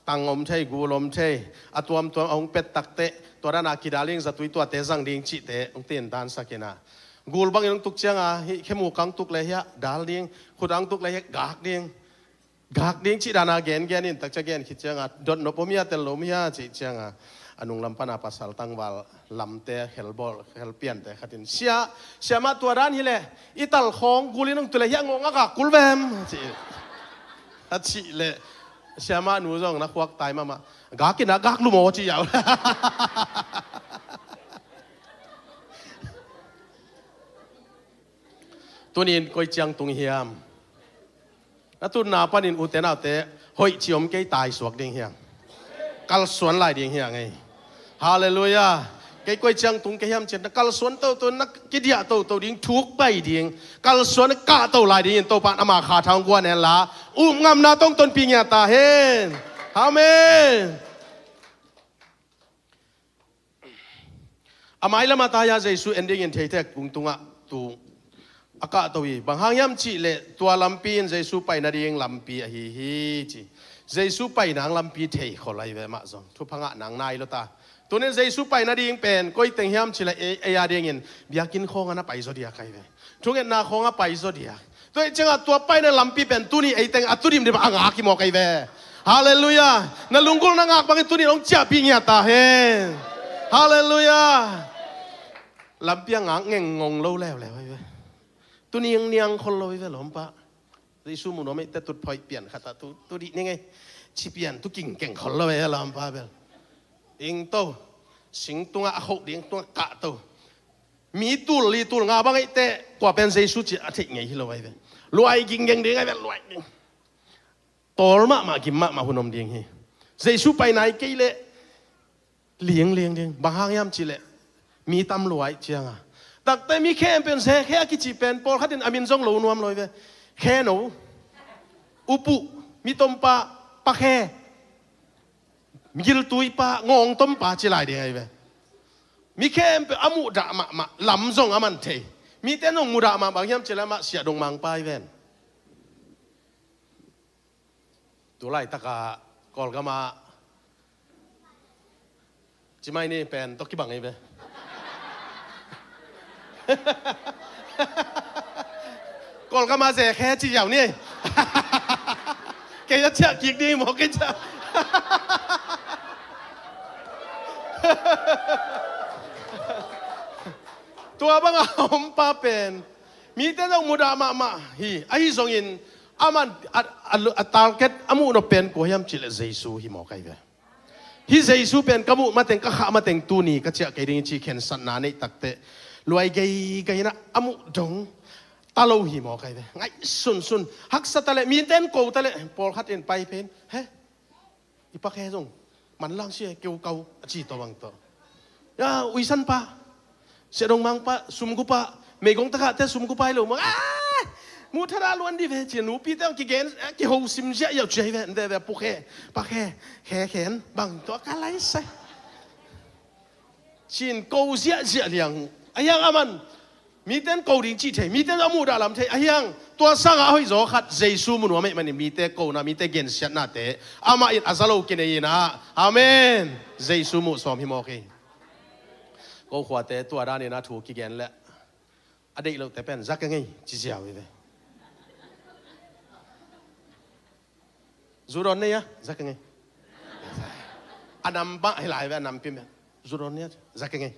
tang om thei, gul om thei, a tuamtuam a hong pet tak teh, tua dan a kidal ding, zatui tuate zang ding cihte hong tendansak in ah, gul bangin hong tuk ciang a, hih khemu kang tuk leh hiah dal ding, khut ang tuk leh hiah gak ding, gak ding cih dan a gengen in, tak ciang gen khit ciang a, dotnop om hia, tel lo om hia cih ciang a, a nunglam pan a pasal tangval lamte, khelbawl, khelpiante khat in, "Sia, siamah, tua dan hi leh i tal khawng gul in hong tu leh hiah ngawng a gak kul vem?" a cih. A cih leh siamah nu zong na khuak tai mahmah, "Gak in ah, gak lum aw," ci hiau. Tuni-in koi ciang tung hiam? Na tunna panin ute naute, hoih ci om kei, tai suak ding hiang. Kalsuan lai ding hiang ei. Halleluiah. Kei koi ciang tung kei hiam cih na kalsuan toto, na kidiah toto ding, thuk pai ding, kalsuan kahto lai dingin Topa in ama kha tha hong guan hen la, upngamna tawh tonpih ngiat ta hen. Amen. A mailam a tai-a Jesu en dingin theitek kung tungah tung a kahto hi. Bang hang hiam cih leh tua lampi in Jesu pai nading lampi ahi hi ci. Jesu pai nang lampi thei khol ahi ve, mah zong thupha ngah nang nai lo ta. Tunin Jesu pai nading pen koi teng hiam cih leh ei, ei a dingin biakinn khawng ah na pai zaw diak ahi ve. Thungetna khawng ah pai zaw diak. Tua ahih ciangah tua paina lampi pen tuni ei teng a tudim dim a ngak hi mawk ahi ve. Halleluiah. Na lunggulhna ngak bangin tunin hong ciahpih ngiat ta hen. Halleluiah. Lampi a ngak ngengngong lo leuleu ahi ve. Tu niangniang khol lo ahi ve lawmpa. Jesu mu nuam ahih teh tutphawih pian khat ah tu, tu dih ning ei. Ci pian tu kingkeng khol lo ei a lawmpa bel. Ing to. Sing tungah a khoh ding tungah kah to. Mi tul li tul nga bang ahih teh kua pen Jesu cih a theih ngei hi lo ahi ve. Luai ginggeng ding ahi ve, luai ding. Tawl mahmah, gim mahmah hun om ding hi. Jesu pai nai kei leh liangliang ding. Bang hang hiam cih leh mi tam lua ahih ciangah. Takte mi khempeuh in Zekhe a kici pen pawlkhat in a min zong lo nuam lo hi ve. Kheno, upuh, mi tompa, pakhe, giltuipa, ngawngtompa ci lai ding ahi ve. Mi khempeuh a muhdah mahmah, lam zong a man thei. Mite in zong mudah mahmah, bang hiam cih leh amah siahdong mangpa hi ven. Tu laitakah Kawlgam ah ci mai ni pen tawh kibang hi ve. Kawlgam ah Zekhe ci ziau ni. Kei a ciah kik ding maw kei ciah. Tua bang a om pa pen mite zong mudah mahmah hi. Ahi zongin aman a, a, a target a muh nop pen kua hiam cih leh Jesu hi mawk ahi ve. Hih Jesu pen ka muh mateng, ka khah mateng tuni ka ciah kei ding hi ci khensatna neih takteh luai geigei in ah a muh dong ta lo hi mawk ahi ve. Ngaihsunsun, haksa ta leh, mite in ko ta leh, pawlkhat in pai phei in, he, i pakhe zong manlang sia, keu kau a ci tawh bang tawh. Ya, uisanpa, siahdong mangpa, sumgupa, meigong takahte sumgupa hi lo mah. Ah! Muh thadah luan dih ve ci-a nupite hong kigen, eh, kihosim ziahziah uh ci ahi ve, en ve ve, pukhe, pakhe, khekhen bang tawh ka laisai. Cin ko ziahziah liang uh. Ahi hang aman mite in ko ding cih thei, mite in a muhdah lam thei. Ahi hang tua sangah a hoihzaw khat Jesu mu nuam ahih manin mite kona, mite gensiatnate amah in a za lo kinei in ah. Amen. Jesu muh sawm hi mawk hi. Ko khuate tua danin a thu kigen leh a deih lote pen za keng ei ci ziau hi ve. Zu dawn nei a, za keng ei. A nam mah hi lai ve, a nampi mah. Zu dawn nei a, za keng ei.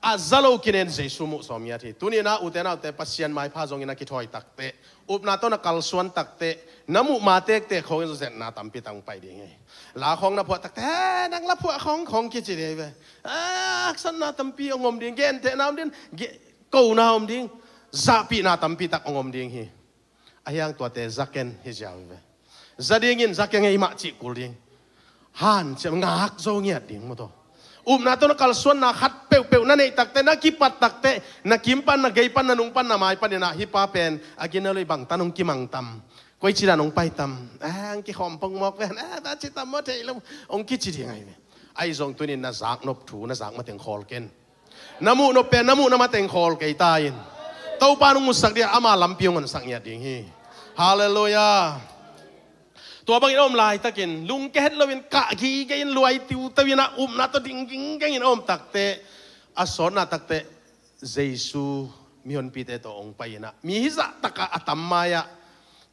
A za lo kinen Jesu muh sawm ngiat hi. Tuni-in ah ute naute, Pasian maipha zongin a kithawi takteh, upna tawh na kalsuan takteh, na muh ma tektek khawngin zong zetna tampi tak hong pai ding hi. La khawng na phuah takteh, "He, nang la phuah khawng," khawng kici ding hi ve. Ah, haksatna tampi hong om ding, gentehna om ding, ge-, kona om ding, zahpihna tampi tak hong om ding hi. Ahi hang tuate za ken hi ziau hi ve. Za dingin za keng ei mah cih kul ding. Hanciam, ngak zo ngiat ding maw taw. Upna tawh na kalsuanna khat peuhpeuh na neih takteh, na kipat takteh, na kim pan, na gei pan, na nung pan, na mai panin ah hih pa pen a gina lo hi, bang tan hong kimang tam, koici dan hong pai tam, ah, hong kikhawm pong mawk ven, ah, ta ci tam maw thei lo, hong kici ding ahi ve. Ahi zong tunin na zaknop thu na zak mateng khawl ken. Na muh nop pen na muhna mateng khawl kei ta in. Topa in hong musak ding a, ama lampi hong honsak ngiat ding hi. Halleluiah. Tua bangin a om laitakin lungkia het loin kah gige in, luai tiuteu in ah upna tawh ding ginggeng in a om takteh, a sawtna takteh Jesu mihonpite tawh hong pai in ah, mi hizah takah a tam mai-ah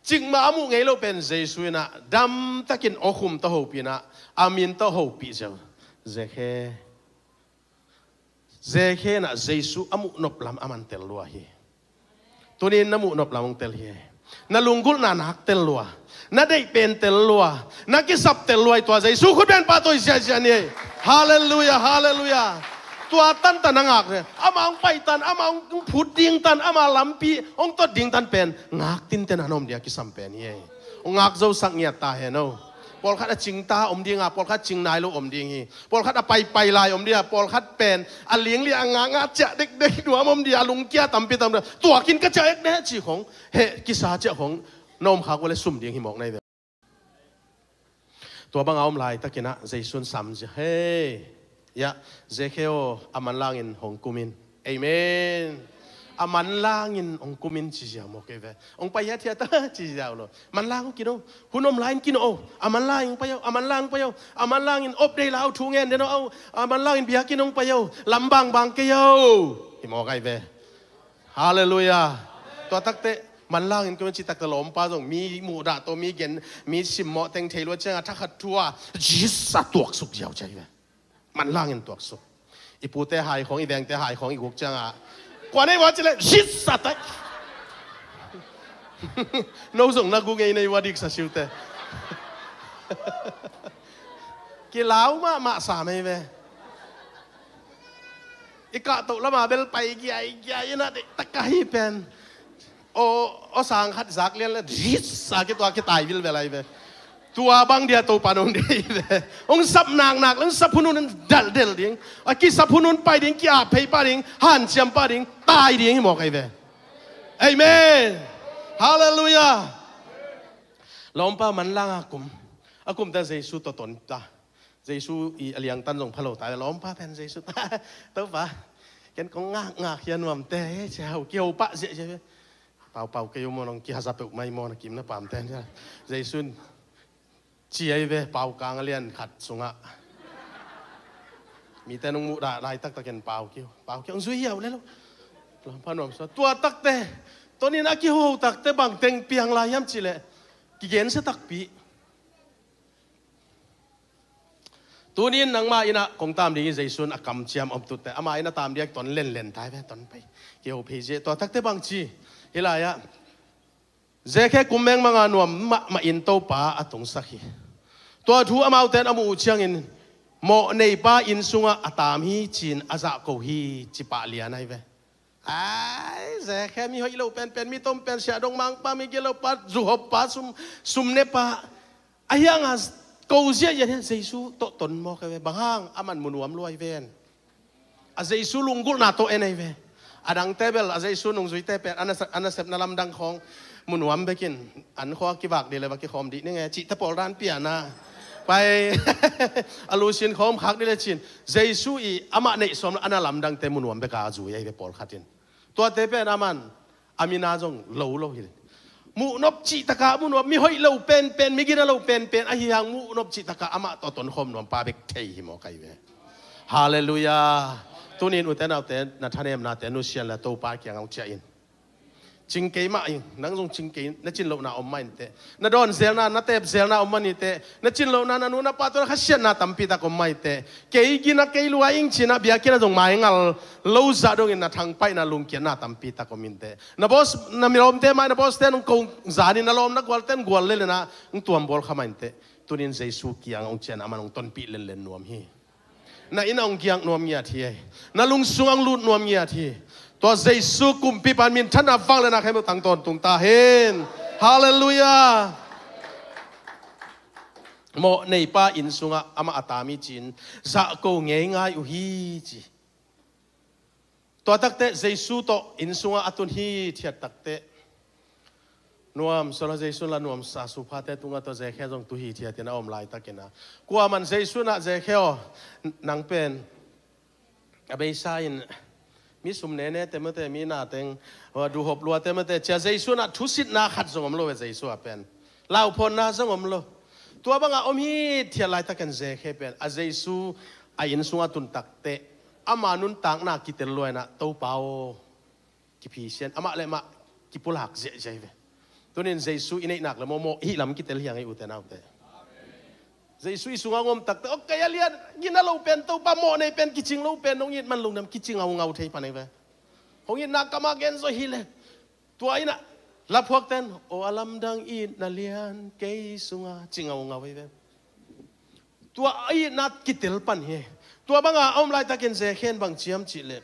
cikmah a muh ngei lo pen Jesu in ah damtakin awkhum tawh hopih in ah, a min tawh hopih ziau. Zekhe. Zekhe in ah Jesu a muh nop lam aman tel lua hi. Tunin na muh nop lam hong tel hi. Na lunggulhna nak tel lua. Na deih pen tel lua. Na kisap tel lua hi. Tua Jesu khut pen pahtawi ziahziah ni. Halleluiah, halleluiah. Tua tantan a ngak hi. Amah hong pai tan, amah hong phut ding tan, ama lampi hong tot ding tan pen ngak tinten a na om ding a kisam pen hi. Hong ngak zosak ngiat ta hen aw. Pawlkhat a cingta om ding a, pawlkhat cing nai lo om ding hi. Pawlkhat a paipai lai om ding a, pawlkhat pen a lianglian a ngakngak ciah dekdek nuam om ding a, lungkia tampi tam ding a, tuakin ka ciah dekdek cih khong, heh kisa ciah khong na om khak uh leh sum ding hi mawk na hi ve. Tua banga om laitakin ah Jesu in sam zia, hei, ya, Zekhe aw, a manlangin hong kum in. Amen. A manlangin hong kumin ci ziau maw kei ve. Hong pai hiathiat a ci ziau lo. Manlang hong kin o. Hun om lai-in kin o. A manlangin pai o. A manlang pai o. A manlangin op dei lau thu ngen den o. A manlangin biakinn hong pai o. Lam bangbang kei o. Hi maw kei ve. Halleluiah. Tua takte manlangin kumin ci takte lawmpa zong mi muhdah tawh mi gen mi simmawh teng thei lua ciangah thakhat thu a zisa tuaksuk ziau ci hi ve. Manlangin tuaksuk. I pute hai khawng, i vengte hai khawng i guk ciangah kua nei vua cileh zisa tai. No zong na gu ngei nei vua diksa siute. Kilau mahmah sa mei ve. I kahtoh lama bel pai giaigiai inah deihtak ka hi pen. Aw, aw sang khat zak lian le zisa kitua kitai vilvel ai ve. Tua bang dia Topa nong dei ve. Hong sap naknak le hong sap hunhun dalhdel ding. A kisap hunhun pai ding, ki-ap phei pah ding, hanciam pah ding, tai ding hi maw kei ve. Amen. Halleluiah. Lawmpa manlang a kum. A kumte Jesu tawh tonta. Jesu i a liangtan zong phalo ta ve. Lawmpa pen Jesu ta. Topa. Ken kong ngakngak hia nuamte. Cia hau kiho pah ziahziah ve. Paupau kei uh maw nong kihaza peuh mai maw na kim na pamte. Jesu in ci ai ve, paukang a lian khat sungah. Mite nong muhdah laitaktakin pau kiu. Pau kiu, hong zui hiau le lo. Lawmpa nuam sa. Tua takte. Tonin a kiho takte bang teng piang lai hiam cileh. Kigensia takpi. Tunin nangmah innah kong tam dingin Jesu in a kamciam om tutte. Amah innah tam dingah ton lenlen tai ve, ton pai. Kiho phei ziah. Tua takte bang ci. Hi lai-ah. Zekhe kum mengmanga nuam mahmah in Topa a tungsak hi. Tua thu amaute in a muh uh ciangin mawh neipa inn sungah a tam hi ci-in a zahko hi ci pah lian ai ve. Ai, Zekhe mi hoih lo penpen, mi tom pen, siahdong mangpa, mi gilo pa, zuhop pa, sum, sum ne pa. A hianga ko ziahziah hian Jesu tawh ton maw kei ve, bang hang a man munuam luai ven. A Jesu lunggulhna tawh en ei ve. A dangte bel a Jesu nungzuite pen a nasep, a nasepna lamdang khawng munuam bekin an khua kivak dih le va kikhawm dih ning e cihte pawl dan piana. Pai a lusin khawm khak dih le cin Jesu i amah neih sawm a na lamdangte munuam beka a zui ei ve pawlkhat in. Tuate pen a man a mina zong lo lo hi. Muhnop cihtaka muhnop mi hoih lo penpen, mi gina lo penpen ahi hang muhnop cihtaka amah tawh tonkhawm nuampa bek thei hi maw kai ve. Halleluiah. Tunin ute naute na thanemnate nusian le Topa kiangah hong ciah in. Cing kei mah in, nang zong cing kei, na cin lohna om mah inteh. Na dawn zelna, na tep zelna om mah inteh. Na cin lohna, na nu na pa tawh na khasiatna tampi tak om mah inteh. Kei gina kei lua ing cinah biakinn a zong maingal lo zah dongin na thangpaihna lungkiatna tampi tak om inteh. Na boss, na milawmte mai, na bosste nung ko zanin na lawm na gualte gual lelenah hong tuambawl kha mah inteh. Tunin Jesu kiangah hong cian a man hong tonpih lenlen nuam hi. Na inn a hong giak nuam ngiat hi. Na lungsung a hong lut nuam ngiat hi. Tua Jesu kumpipa in minthanna vangliatna khempeuh tang tawntung ta hen. Halleluiah. Mawh neipa inn sungah amah a tam hi ci-in zahko ngeingai uh hi ci. Tua takte Jesu tawh inn sungah a tun hithiat takte nuam sawla Jesu la nuamsa suphate tungah tua Zekhe zong tu hithiatin a om laitakin a kuaman Jesu nah Zekhe aw nang pen a beisa in mi sum nene te mate mi nateng duhop luate mate cia Jesu nah thusitna khat zong om lo e Jesu a pen lauphawnna zong om lo. Tua banga om hithiat laitakin Zekhe pen a Jesu a inn sungah tun takte ama nuntakna kitel luainah Topa aw kiphisian amah le mah kipulak ziahziah hi ve. Tunin Jesu i neihnak le mawmawh hih lam kitel hiang ei ute naute. Jesu i sungah ngom takte aw kei a lian gina lo pen Topa mawh nei pen kicing lo pen nong it man lungdam kicing aungau thei pan ei ve. Hong itna kamah gen zaw hi le tua innah laphuakten aw a lamdang itna lian kei sunga cing aungau ei ve. Tua a itna kitel pan hi. Tua banga a om laitakin Zekhen bang ciam cih leh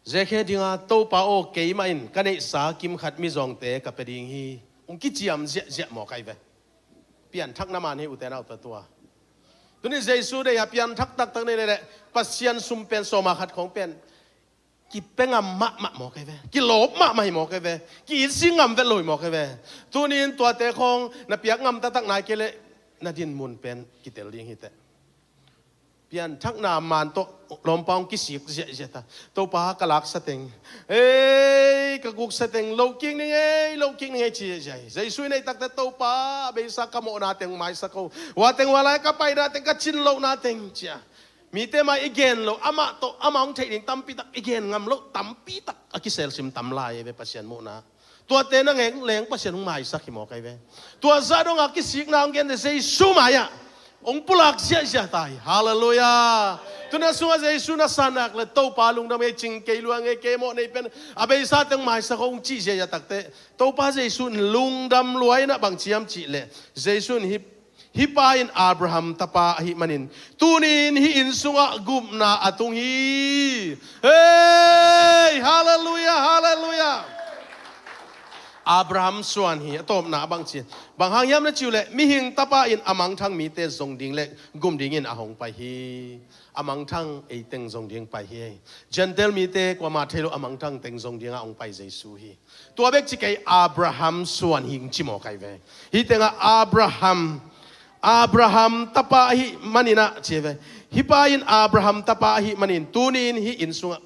Zekhe dinga Topa aw keimah in ka neihsa kimkhat mizawngte ka pia ding hi. Ung kiciam ziahziah mawk ai ve. Pianthakna man hi ute naute tua. Tuni Jesu deih a pianthak taktak nei leleh Pasian sum pen sawma khat khawng pen kipia ngam mahmah mawk ai ve. Kilawp mahmah hi mawk ai ve. Ki-itsi ngam vet lo hi mawk ai ve. Tunin tuate khawng na piak ngam taktak nai kei leh na dinmun pen kitel ding hi teh. Pianthakna man tawh lawmpa hong kisik ziahziah ta. Topa ka laksa teng, ei, ka guksa teng loh kik ning ei, loh kik ning ei ci ziahziah hi. Jesu i neih takte Topa, a beisa ka mawhna teng maisak ho. Hua teng hua lai ka paina teng, ka cin lohna teng ci a, mite mai i gen loh, amah tawh amah hong theih ding tampi tak i gen ngam loh tampi tak a kiselsim tam lai ei ve Pasian muhna. Tuate na ngeng leng Pasian hong maisak hi mawk ei ve. Tua zah dongah kisikna hong gente Jesu mai-ah hong pulak ziahziah ta hi. Halleluiah. Tuna sungah Jesu na san nak le Topa lungdam ei, cing kei lua ngei, kei mawh nei pen a beisa teng maisak hong cih ziahziah takte Topa Jesu in lungdam lua in ah bang ciam cih leh Jesu in hih Hih pa in Abraham tapa ahih manin tuni-in hih inn sungah gupna a tung hi. Hei, halleluiah, halleluiah. Abraham suan hi. A tawpna a bang ci, bang hang hiam na ci uh leh mihing tapa in a mangthang mite zong ding le gum dingin a hong pai hi. A mangthang ei teng zong ding pai hi. Gentile mite kuamah thei lo a mangthang teng zong dingah hong pai Jesu hi. Tua bek ci kei, Abraham suan hi ci mawk ei ve. Hih tengah Abraham, Abraham tapa ahih manin ah ci ei ve. Hih pa in Abraham tapa ahih manin tuni-in hih inn sungah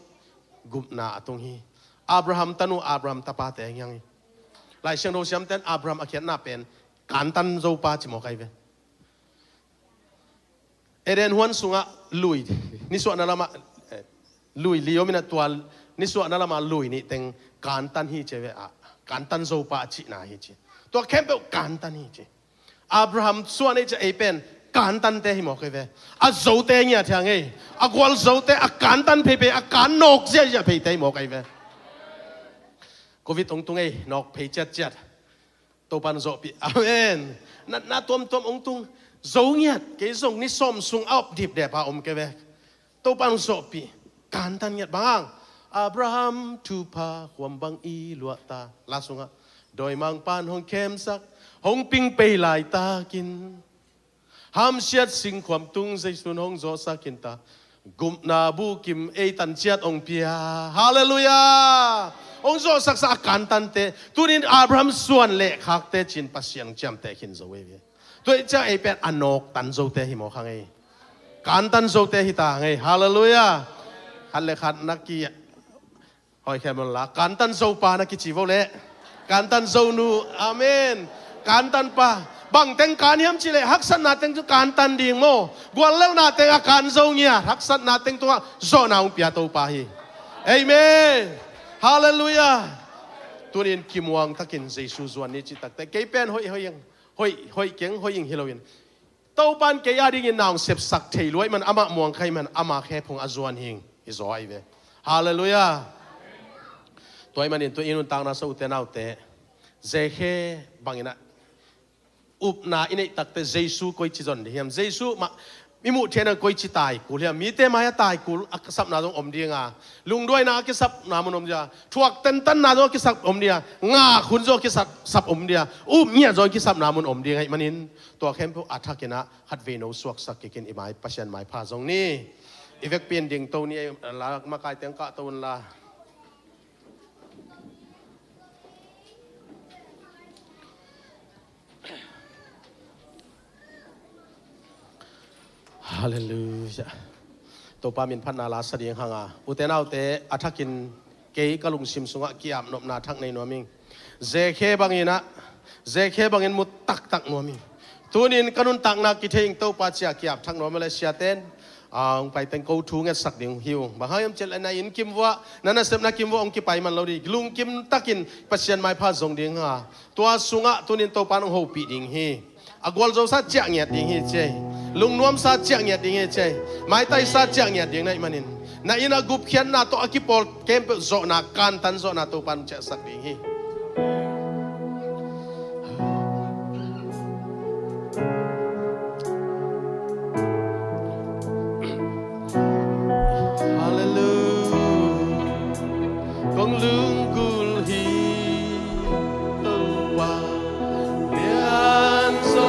gupna a tung hi. Abraham tanu, Abraham tapate hi hang hi. Lai Siangtho siamten Abraham a khiatna pen kantan zopa ci mawk ei ve. Eden huan sungah lui, nisuahna lamah, eh, lui li om in ah tua nisuahna lamah lui nih teng kantan hi ci ve ah, kantan zopa a cihna hi ci. Tua khempeuh kantan hi ci. Abraham suan ei ci a, ei pen kantante hi mawk ei ve. A zote ngiat hi hang ei. A gual zote a kantan pheiphei, a kan nawk ziahziah pheite hi mawk ei ve. Covid hong tung ei, nawk phei ciatciat. Topan zawhpih. Amen. Natna tuamtuam hong tung. Zo ngiat, kei zong ni sawm sung a op dipdep a om kei ve. Topan zawhpih. Kantan ngiat bang hang. Abraham thupha huam bang i luah ta. La sungah dawimangpan hong khemsak, hong ping pei laitakin hamsiat singkhuam tung Jesu'n hong zawhsak khin ta. Gupna bukim ei tan ciat hong pia. Halleluiah. Hong zawhsaksa a kantante, tunin Abraham suan leh khakte cin Pasian ciamteh khin zo ei ve. Tua ih ciang ei pen a nawk tan zote hi mawk hang ei. Kantan zote hi ta hang ei. Halleluiah. Khat le khat na ki Hoi khem la, kantan zopa na kici vo leh. Kantan zonu, amen. Kantan pa, bang teng kan hiam cih leh, haksatna teng cu kantan ding maw. Guallelhna teng a kan zo ngiat, haksatna teng tungah zawhna hong pia Topa hi. Amen. Halleluiah. Tunin kimuang takin Jesu zuan ni cih takte, kei pen hoih, hoih ing, hoih, hoih keng, hoih ing hi loin Topan kei a dingin na hong sepsak thei luai man, amah muang khai man, amah khe phung a zuan hing hi zaw ahi ve. Halleluiah. Tua ahih manin tu i nuntakna sa ute naute, Zekhe bangin ah upna i neih takte Jesu koici zon ding hiam? Jesu mah i muh theihna koici taikul hiam? Mite mai-ah taikul a kisapna zong om ding a, lungduaina a kisapna mun om ding a, thuak tentanna zong a kisap om ding a, ngak hun zong a kisap, sap om ding a, upngiat zong a kisapna mun om ding ahih manin tua khempeuh a thakin ah khatvei no suaksak kikin i mai Pasian maipha zong ni. I vekpi in dingto ni, la makai teng kahto unla. Halleluiah. Topa min phatna la sa ding hang a, ute naute, a thakin kei ka lungsim sungah ki-ap nopna thak nei nuam ing. Zekhe bangin ah, Zekhe bangin mu taktak nuam ing. Tunin ka nuntakna kithei ing Topa ci-a ki-ap thak nuam a le siaten, a, hong pai teng ko thu ngetsak ding hi ung. Bang hang hiam cih leh na inn kim vuah, na nasepna kim vuah hong kipai man lo ding. Lungkim takin Pasian maipha zong ding hang a, tua sungah tunin Topa in hong hopih ding hi. A gualzosa ciah ngiat ding hi ci ei. Lungnuamsa ciah ngiat ding hi ci ei. Maitaisa ciah ngiat ding na hih manin, na inn a gupkhiatna tawh a kipawl khempeuh zawhna, kantan zawhna Topa in hong ciahsak ding hi. Halleluiah. Kong lunggulh hi Topa, lian zaw,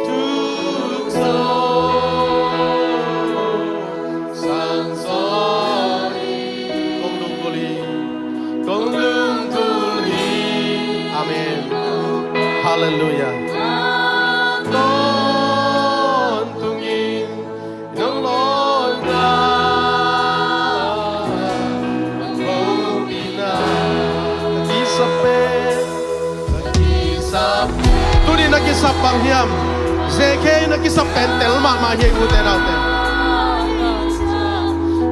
thuk zaw, sang zaw hi. Kong lunggulh hi, kong lunggulh hi. Amen. Halleluiah. Sap bang hiam? Zekhei na kisap pen tel mahmah hi ei, ute naute.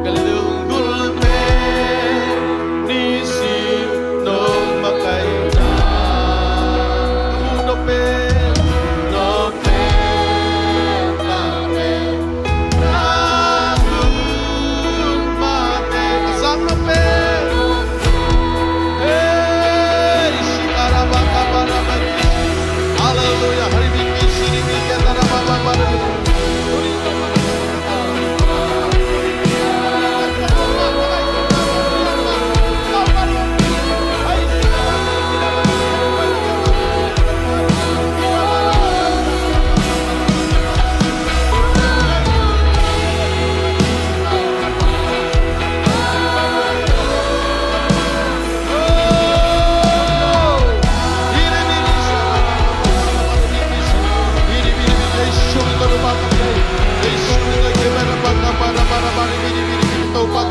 Ka lunggulh pen nisim nong makaihna, ka muh nop pen, nop pen, nop pen. Hallelujah. Topa,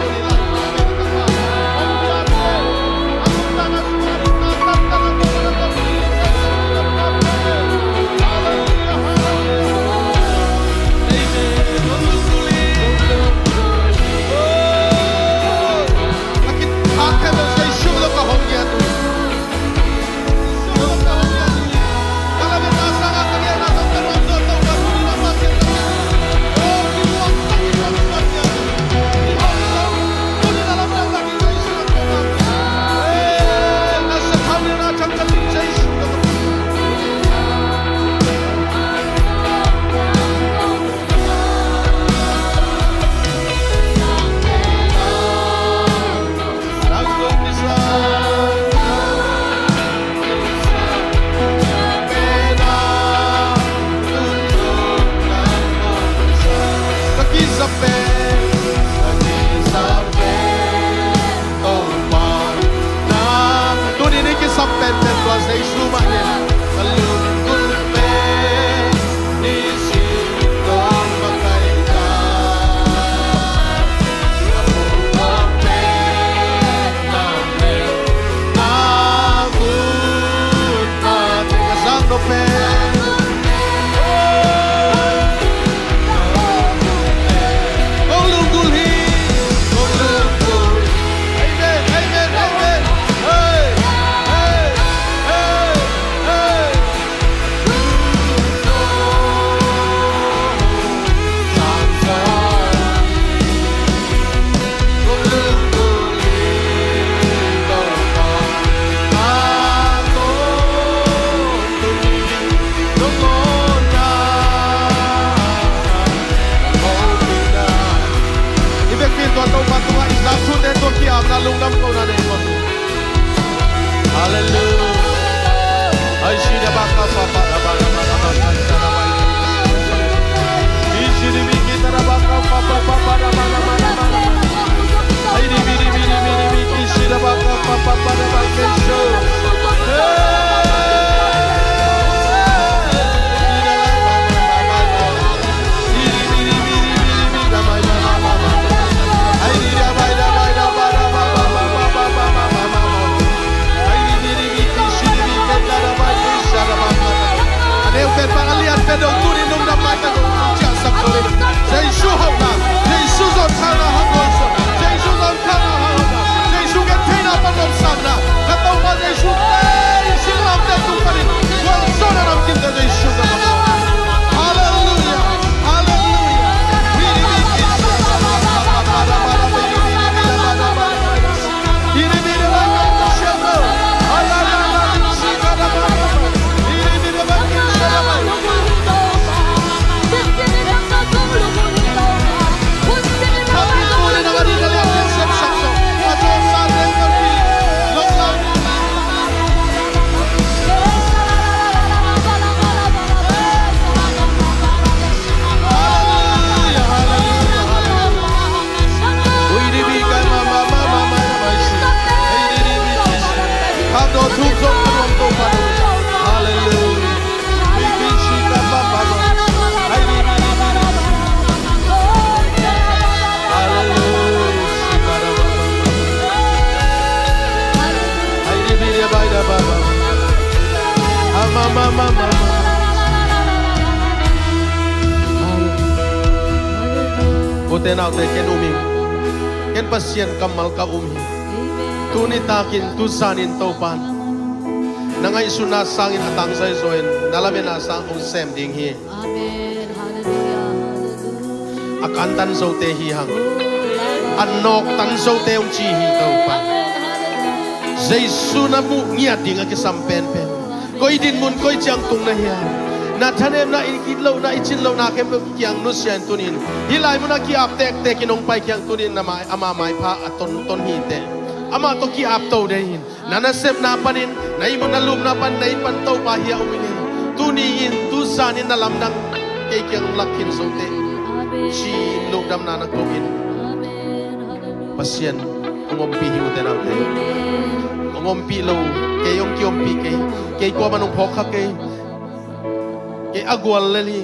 na tuni-in i kisap penpen tua Jesu mah hi. Ka lunggulh pen nisim nong makaihna, ka muh nop pen, nop pen, na muh nop pen, ka zak nop pen. Kong lunggulh hi, kong lunggulh hi. Amen, amen, amen. Hey, hey, hey, hey. I vekpi in tua Topa tungah i zak thute tua ki-apna lungdam kohna nei mawk. Hallelujah. Te naute, ken um ing. Ken Pasian kammal ka um hi. Tuni takin, tu zanin Topan na ngaihsutna sangin a tangzai zaw in na lametna sang hong sem ding hi. Amen. Hallelujah. Hallelujah. A kantan zote hi hang. A nawktan zote hong ci hi Topa. Amen. Hallelujah. Jesu na muh ngiat ding a kisam penpen. Koi dinmun, koi ciang tung na hiam? Na thanemna, i it lohna, i cin lohna khempeuh kiang nusia in tunin hih lai munah ki-ap tektek in hong pai kiang tunin na mai, ama maipha a tonton hi teh. Amah tawh ki-ap to dei in. Na nasepna panin, na ihmut na lumna pan, na it pan Topa hi a um ing ei. Tuni in, tu zanin na lamdang kei kiang lak khin zo teh, ci-in lungdamna na ko in. Pasian hong ompih hi, ute naute. Hong ompih lo, kei hong kiompih kei. Kei kuaman hong phawk kha kei. Kei a gual lel hi.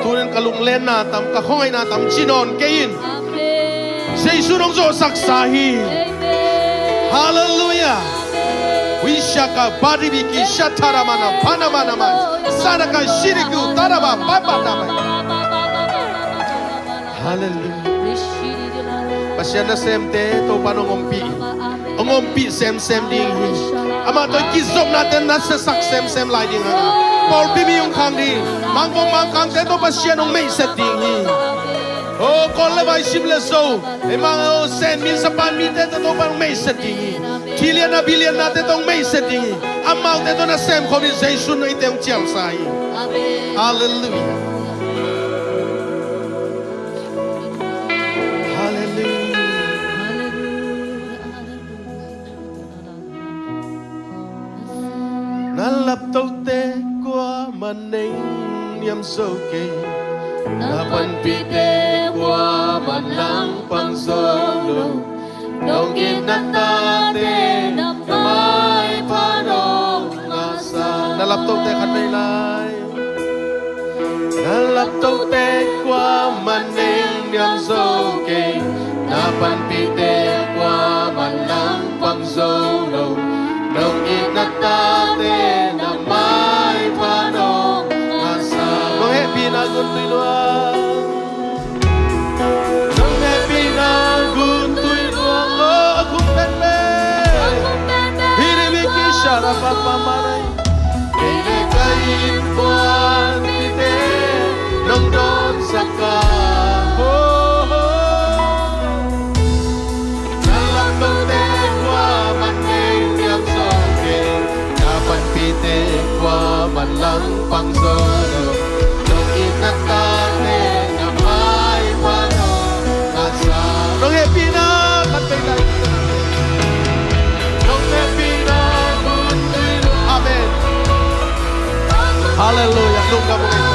Tunin ka lunglenna tam, ka khuangaihna tam ci nawn kei in. Amen. Jesu in hong zawhsaksa hi. Amen. Hallelujah. Amen. Wishaka baribiki shataramana panamana man. Sanaka shiriku taraba papanama. Hallelujah. Pasian nasemte Topa in hong ompih. Hong ompih semsem ding hi. Amah tawh kizopnate na siasak semsem lai ding hi. Pawlpi mi hong khang ding. Mangkong mangkangte tawh Pasian hong meihset ding hi. O, kol le vai, sim le zo, eimang, o, Sen min, Sapan mite tawh Topa hong meihset ding hi. Thilianna biliannate tawh hong meihset ding hi. Amaute tawh nasem khawm in Jesu in eite hong cialsa hi. Amen. Hallelujah. Hallelujah. Na laptote kuaman nengniam zo kei. Na panpihte kuaman langpang zo lo. Nong it na tate na maipha nong ngahsa. Na laptote khat vei lai. Na laptote kuaman nengniam zo kei. Na panpihte kuaman langpang zo lo. Nong it na tate na maipha nong ngahsa. Nong hehpihna gun tui luang. Nong hehpihna gun tui luang, o, a khum penpen. Hiribiki sharapapamarai. Kei le ka innkuan mite nong dawnsak a. Ho, ho. Na laptote kuaman nengniam zo kei. Na panpihte kuaman langpang zo lo. Nong it na tate na maipha nong ngahsa. Nong hehpihna khat vei lai. Nong hehpihna gun tui luang. Amen. Hallelujah. Lungdam ung ei.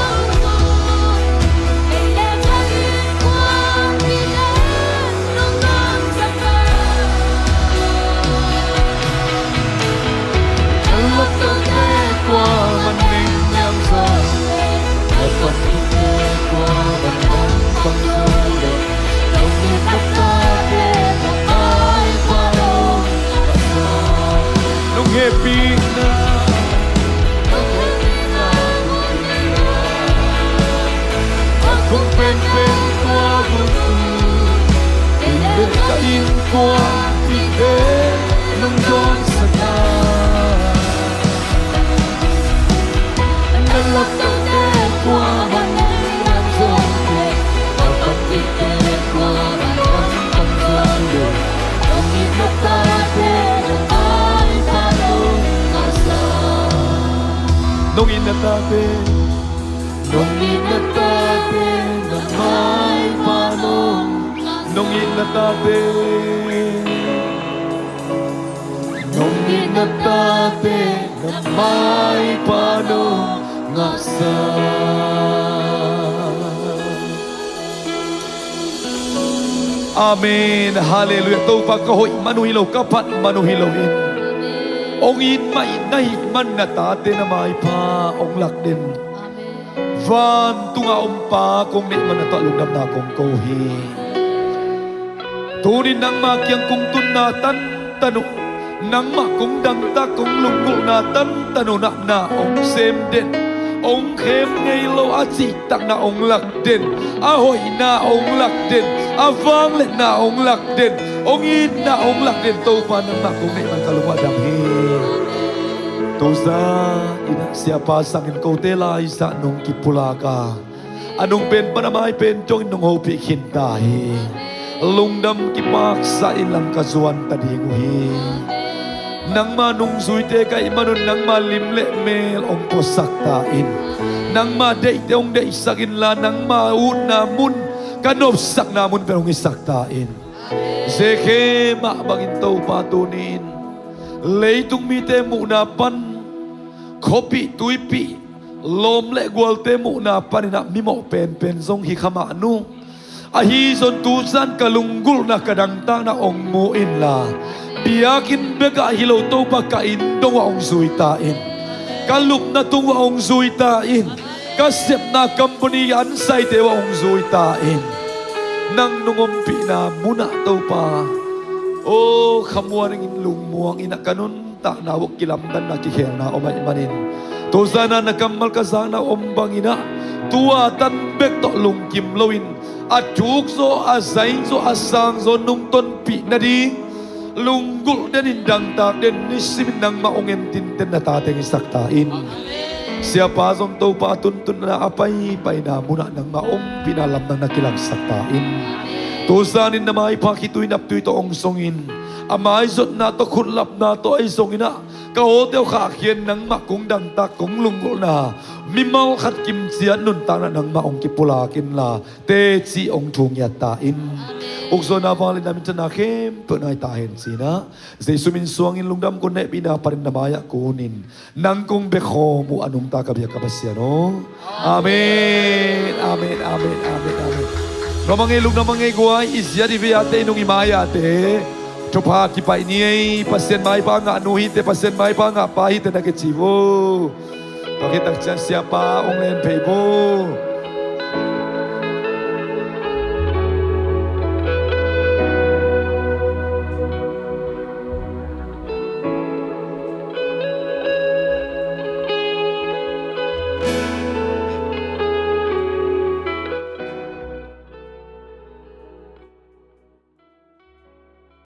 Nong hehpihna. A khum penpen tua bul tu. Kei le ka innkuan mite nong dawnsak a. Na laptote kuaman nengniam zo kei. Na panpihte kuaman langpang zo lo. Nong it na tate na maipha nong ngahsa. Nong it na tate. Nong it na tate na maipha nong. Nong it na tate. Nong it na tate na maipha nong ngahsa. Amen. Hallelujah. Topa, ka hoih man uh hi lo, ka phat man uh hi lo in, hong it mah in, na hih man na tate na maipha hong lak den. Amen. Vantunga om Pa, kong neih man na tawh lungdamna kong ko hi. Tunin nangma kiang kong tunna tantan uh, nangmah kong dangtak, kong lunggulhna tantan uh, na na hong sem den, hong khem ngei lo a cihtakna hong lak den, a hoihna hong lak den, a vangliatna hong lak den, hong itna hong lak den Topa nangmah kong neih man ka lungdam hi. Tuzan in ah siapa sangin kote laizah nong kipulak a, a nung pen pan a mai pen dongin nong hopih khin ta hi. Lungdam kipaksa in lam ka zuan ta ding uh hi. Nangma nungzuite ka hih manun nangma lim le mel hong puasak ta in. Nangma deihte hong deihsak inla nangma utna mun, ka nopsakna mun pen hong hisak ta in. Zekhemah bangin Topa tuni-in leitung mite muhna pan khuapih tuipih, lawm le gualte muhna panin ah mimawh penpen zong hi kha mah nu. Ahi zong tuzan ka lunggulhna ka dangtakna hong mu inla, biakinn bekah hi lo Topa ka inn dong uah hong zui ta in. Ka lupna tung uah hong zui ta in. Ka sepna company ansaite uah hong zui ta in. Nang nong ompihna munah Topa, aw khamuan dingin lungmuang in ah ka nun takna uh kilamdanna kikhelna om ahih manin, tuzan ah na kammal ka zakna om bangin ah tua tan bek tawh lungkim loin a thukzaw, a zaizaw, a sangzaw nungtonpih nading lunggulh denin dangtak den nisimin nangmah hong entinten na tate hong hisak ta in. Siapa zong Topa tuntunna a paipaina munah nangmah ompihna lamdang na kilangsak ta in. Tuzanin na maipha khitui naptui tawh hong zongin, a maizotna tawh khutlapna tawh ahi zongin ah ka awte uh khahkhia-in nangmah kong dangtak kong lunggulhna mimal khat kimciat nuntakna nangmah hong kipulak inla teci hong thungiat ta in. Ukzawhna vangliatna minthanna khempeuh nai ta hen ci-in ah Jesu min suangin lungdam kong hehpihna panin na mai-ah kunin nang kong bia khawm uh a nungta ka biak ka Pasian aw. Amen. Amen. Amen. Amen. Amen. Nuam a ngei luk, nuam a ngei guai, i ziat i vei-ate, i nung i mai-ate thupha kipaih ni ei. Pasian maipha ngah nu hite, Pasian maipha ngah pa hite na kici vo. Tua khit takciang siapa hong len phei vo.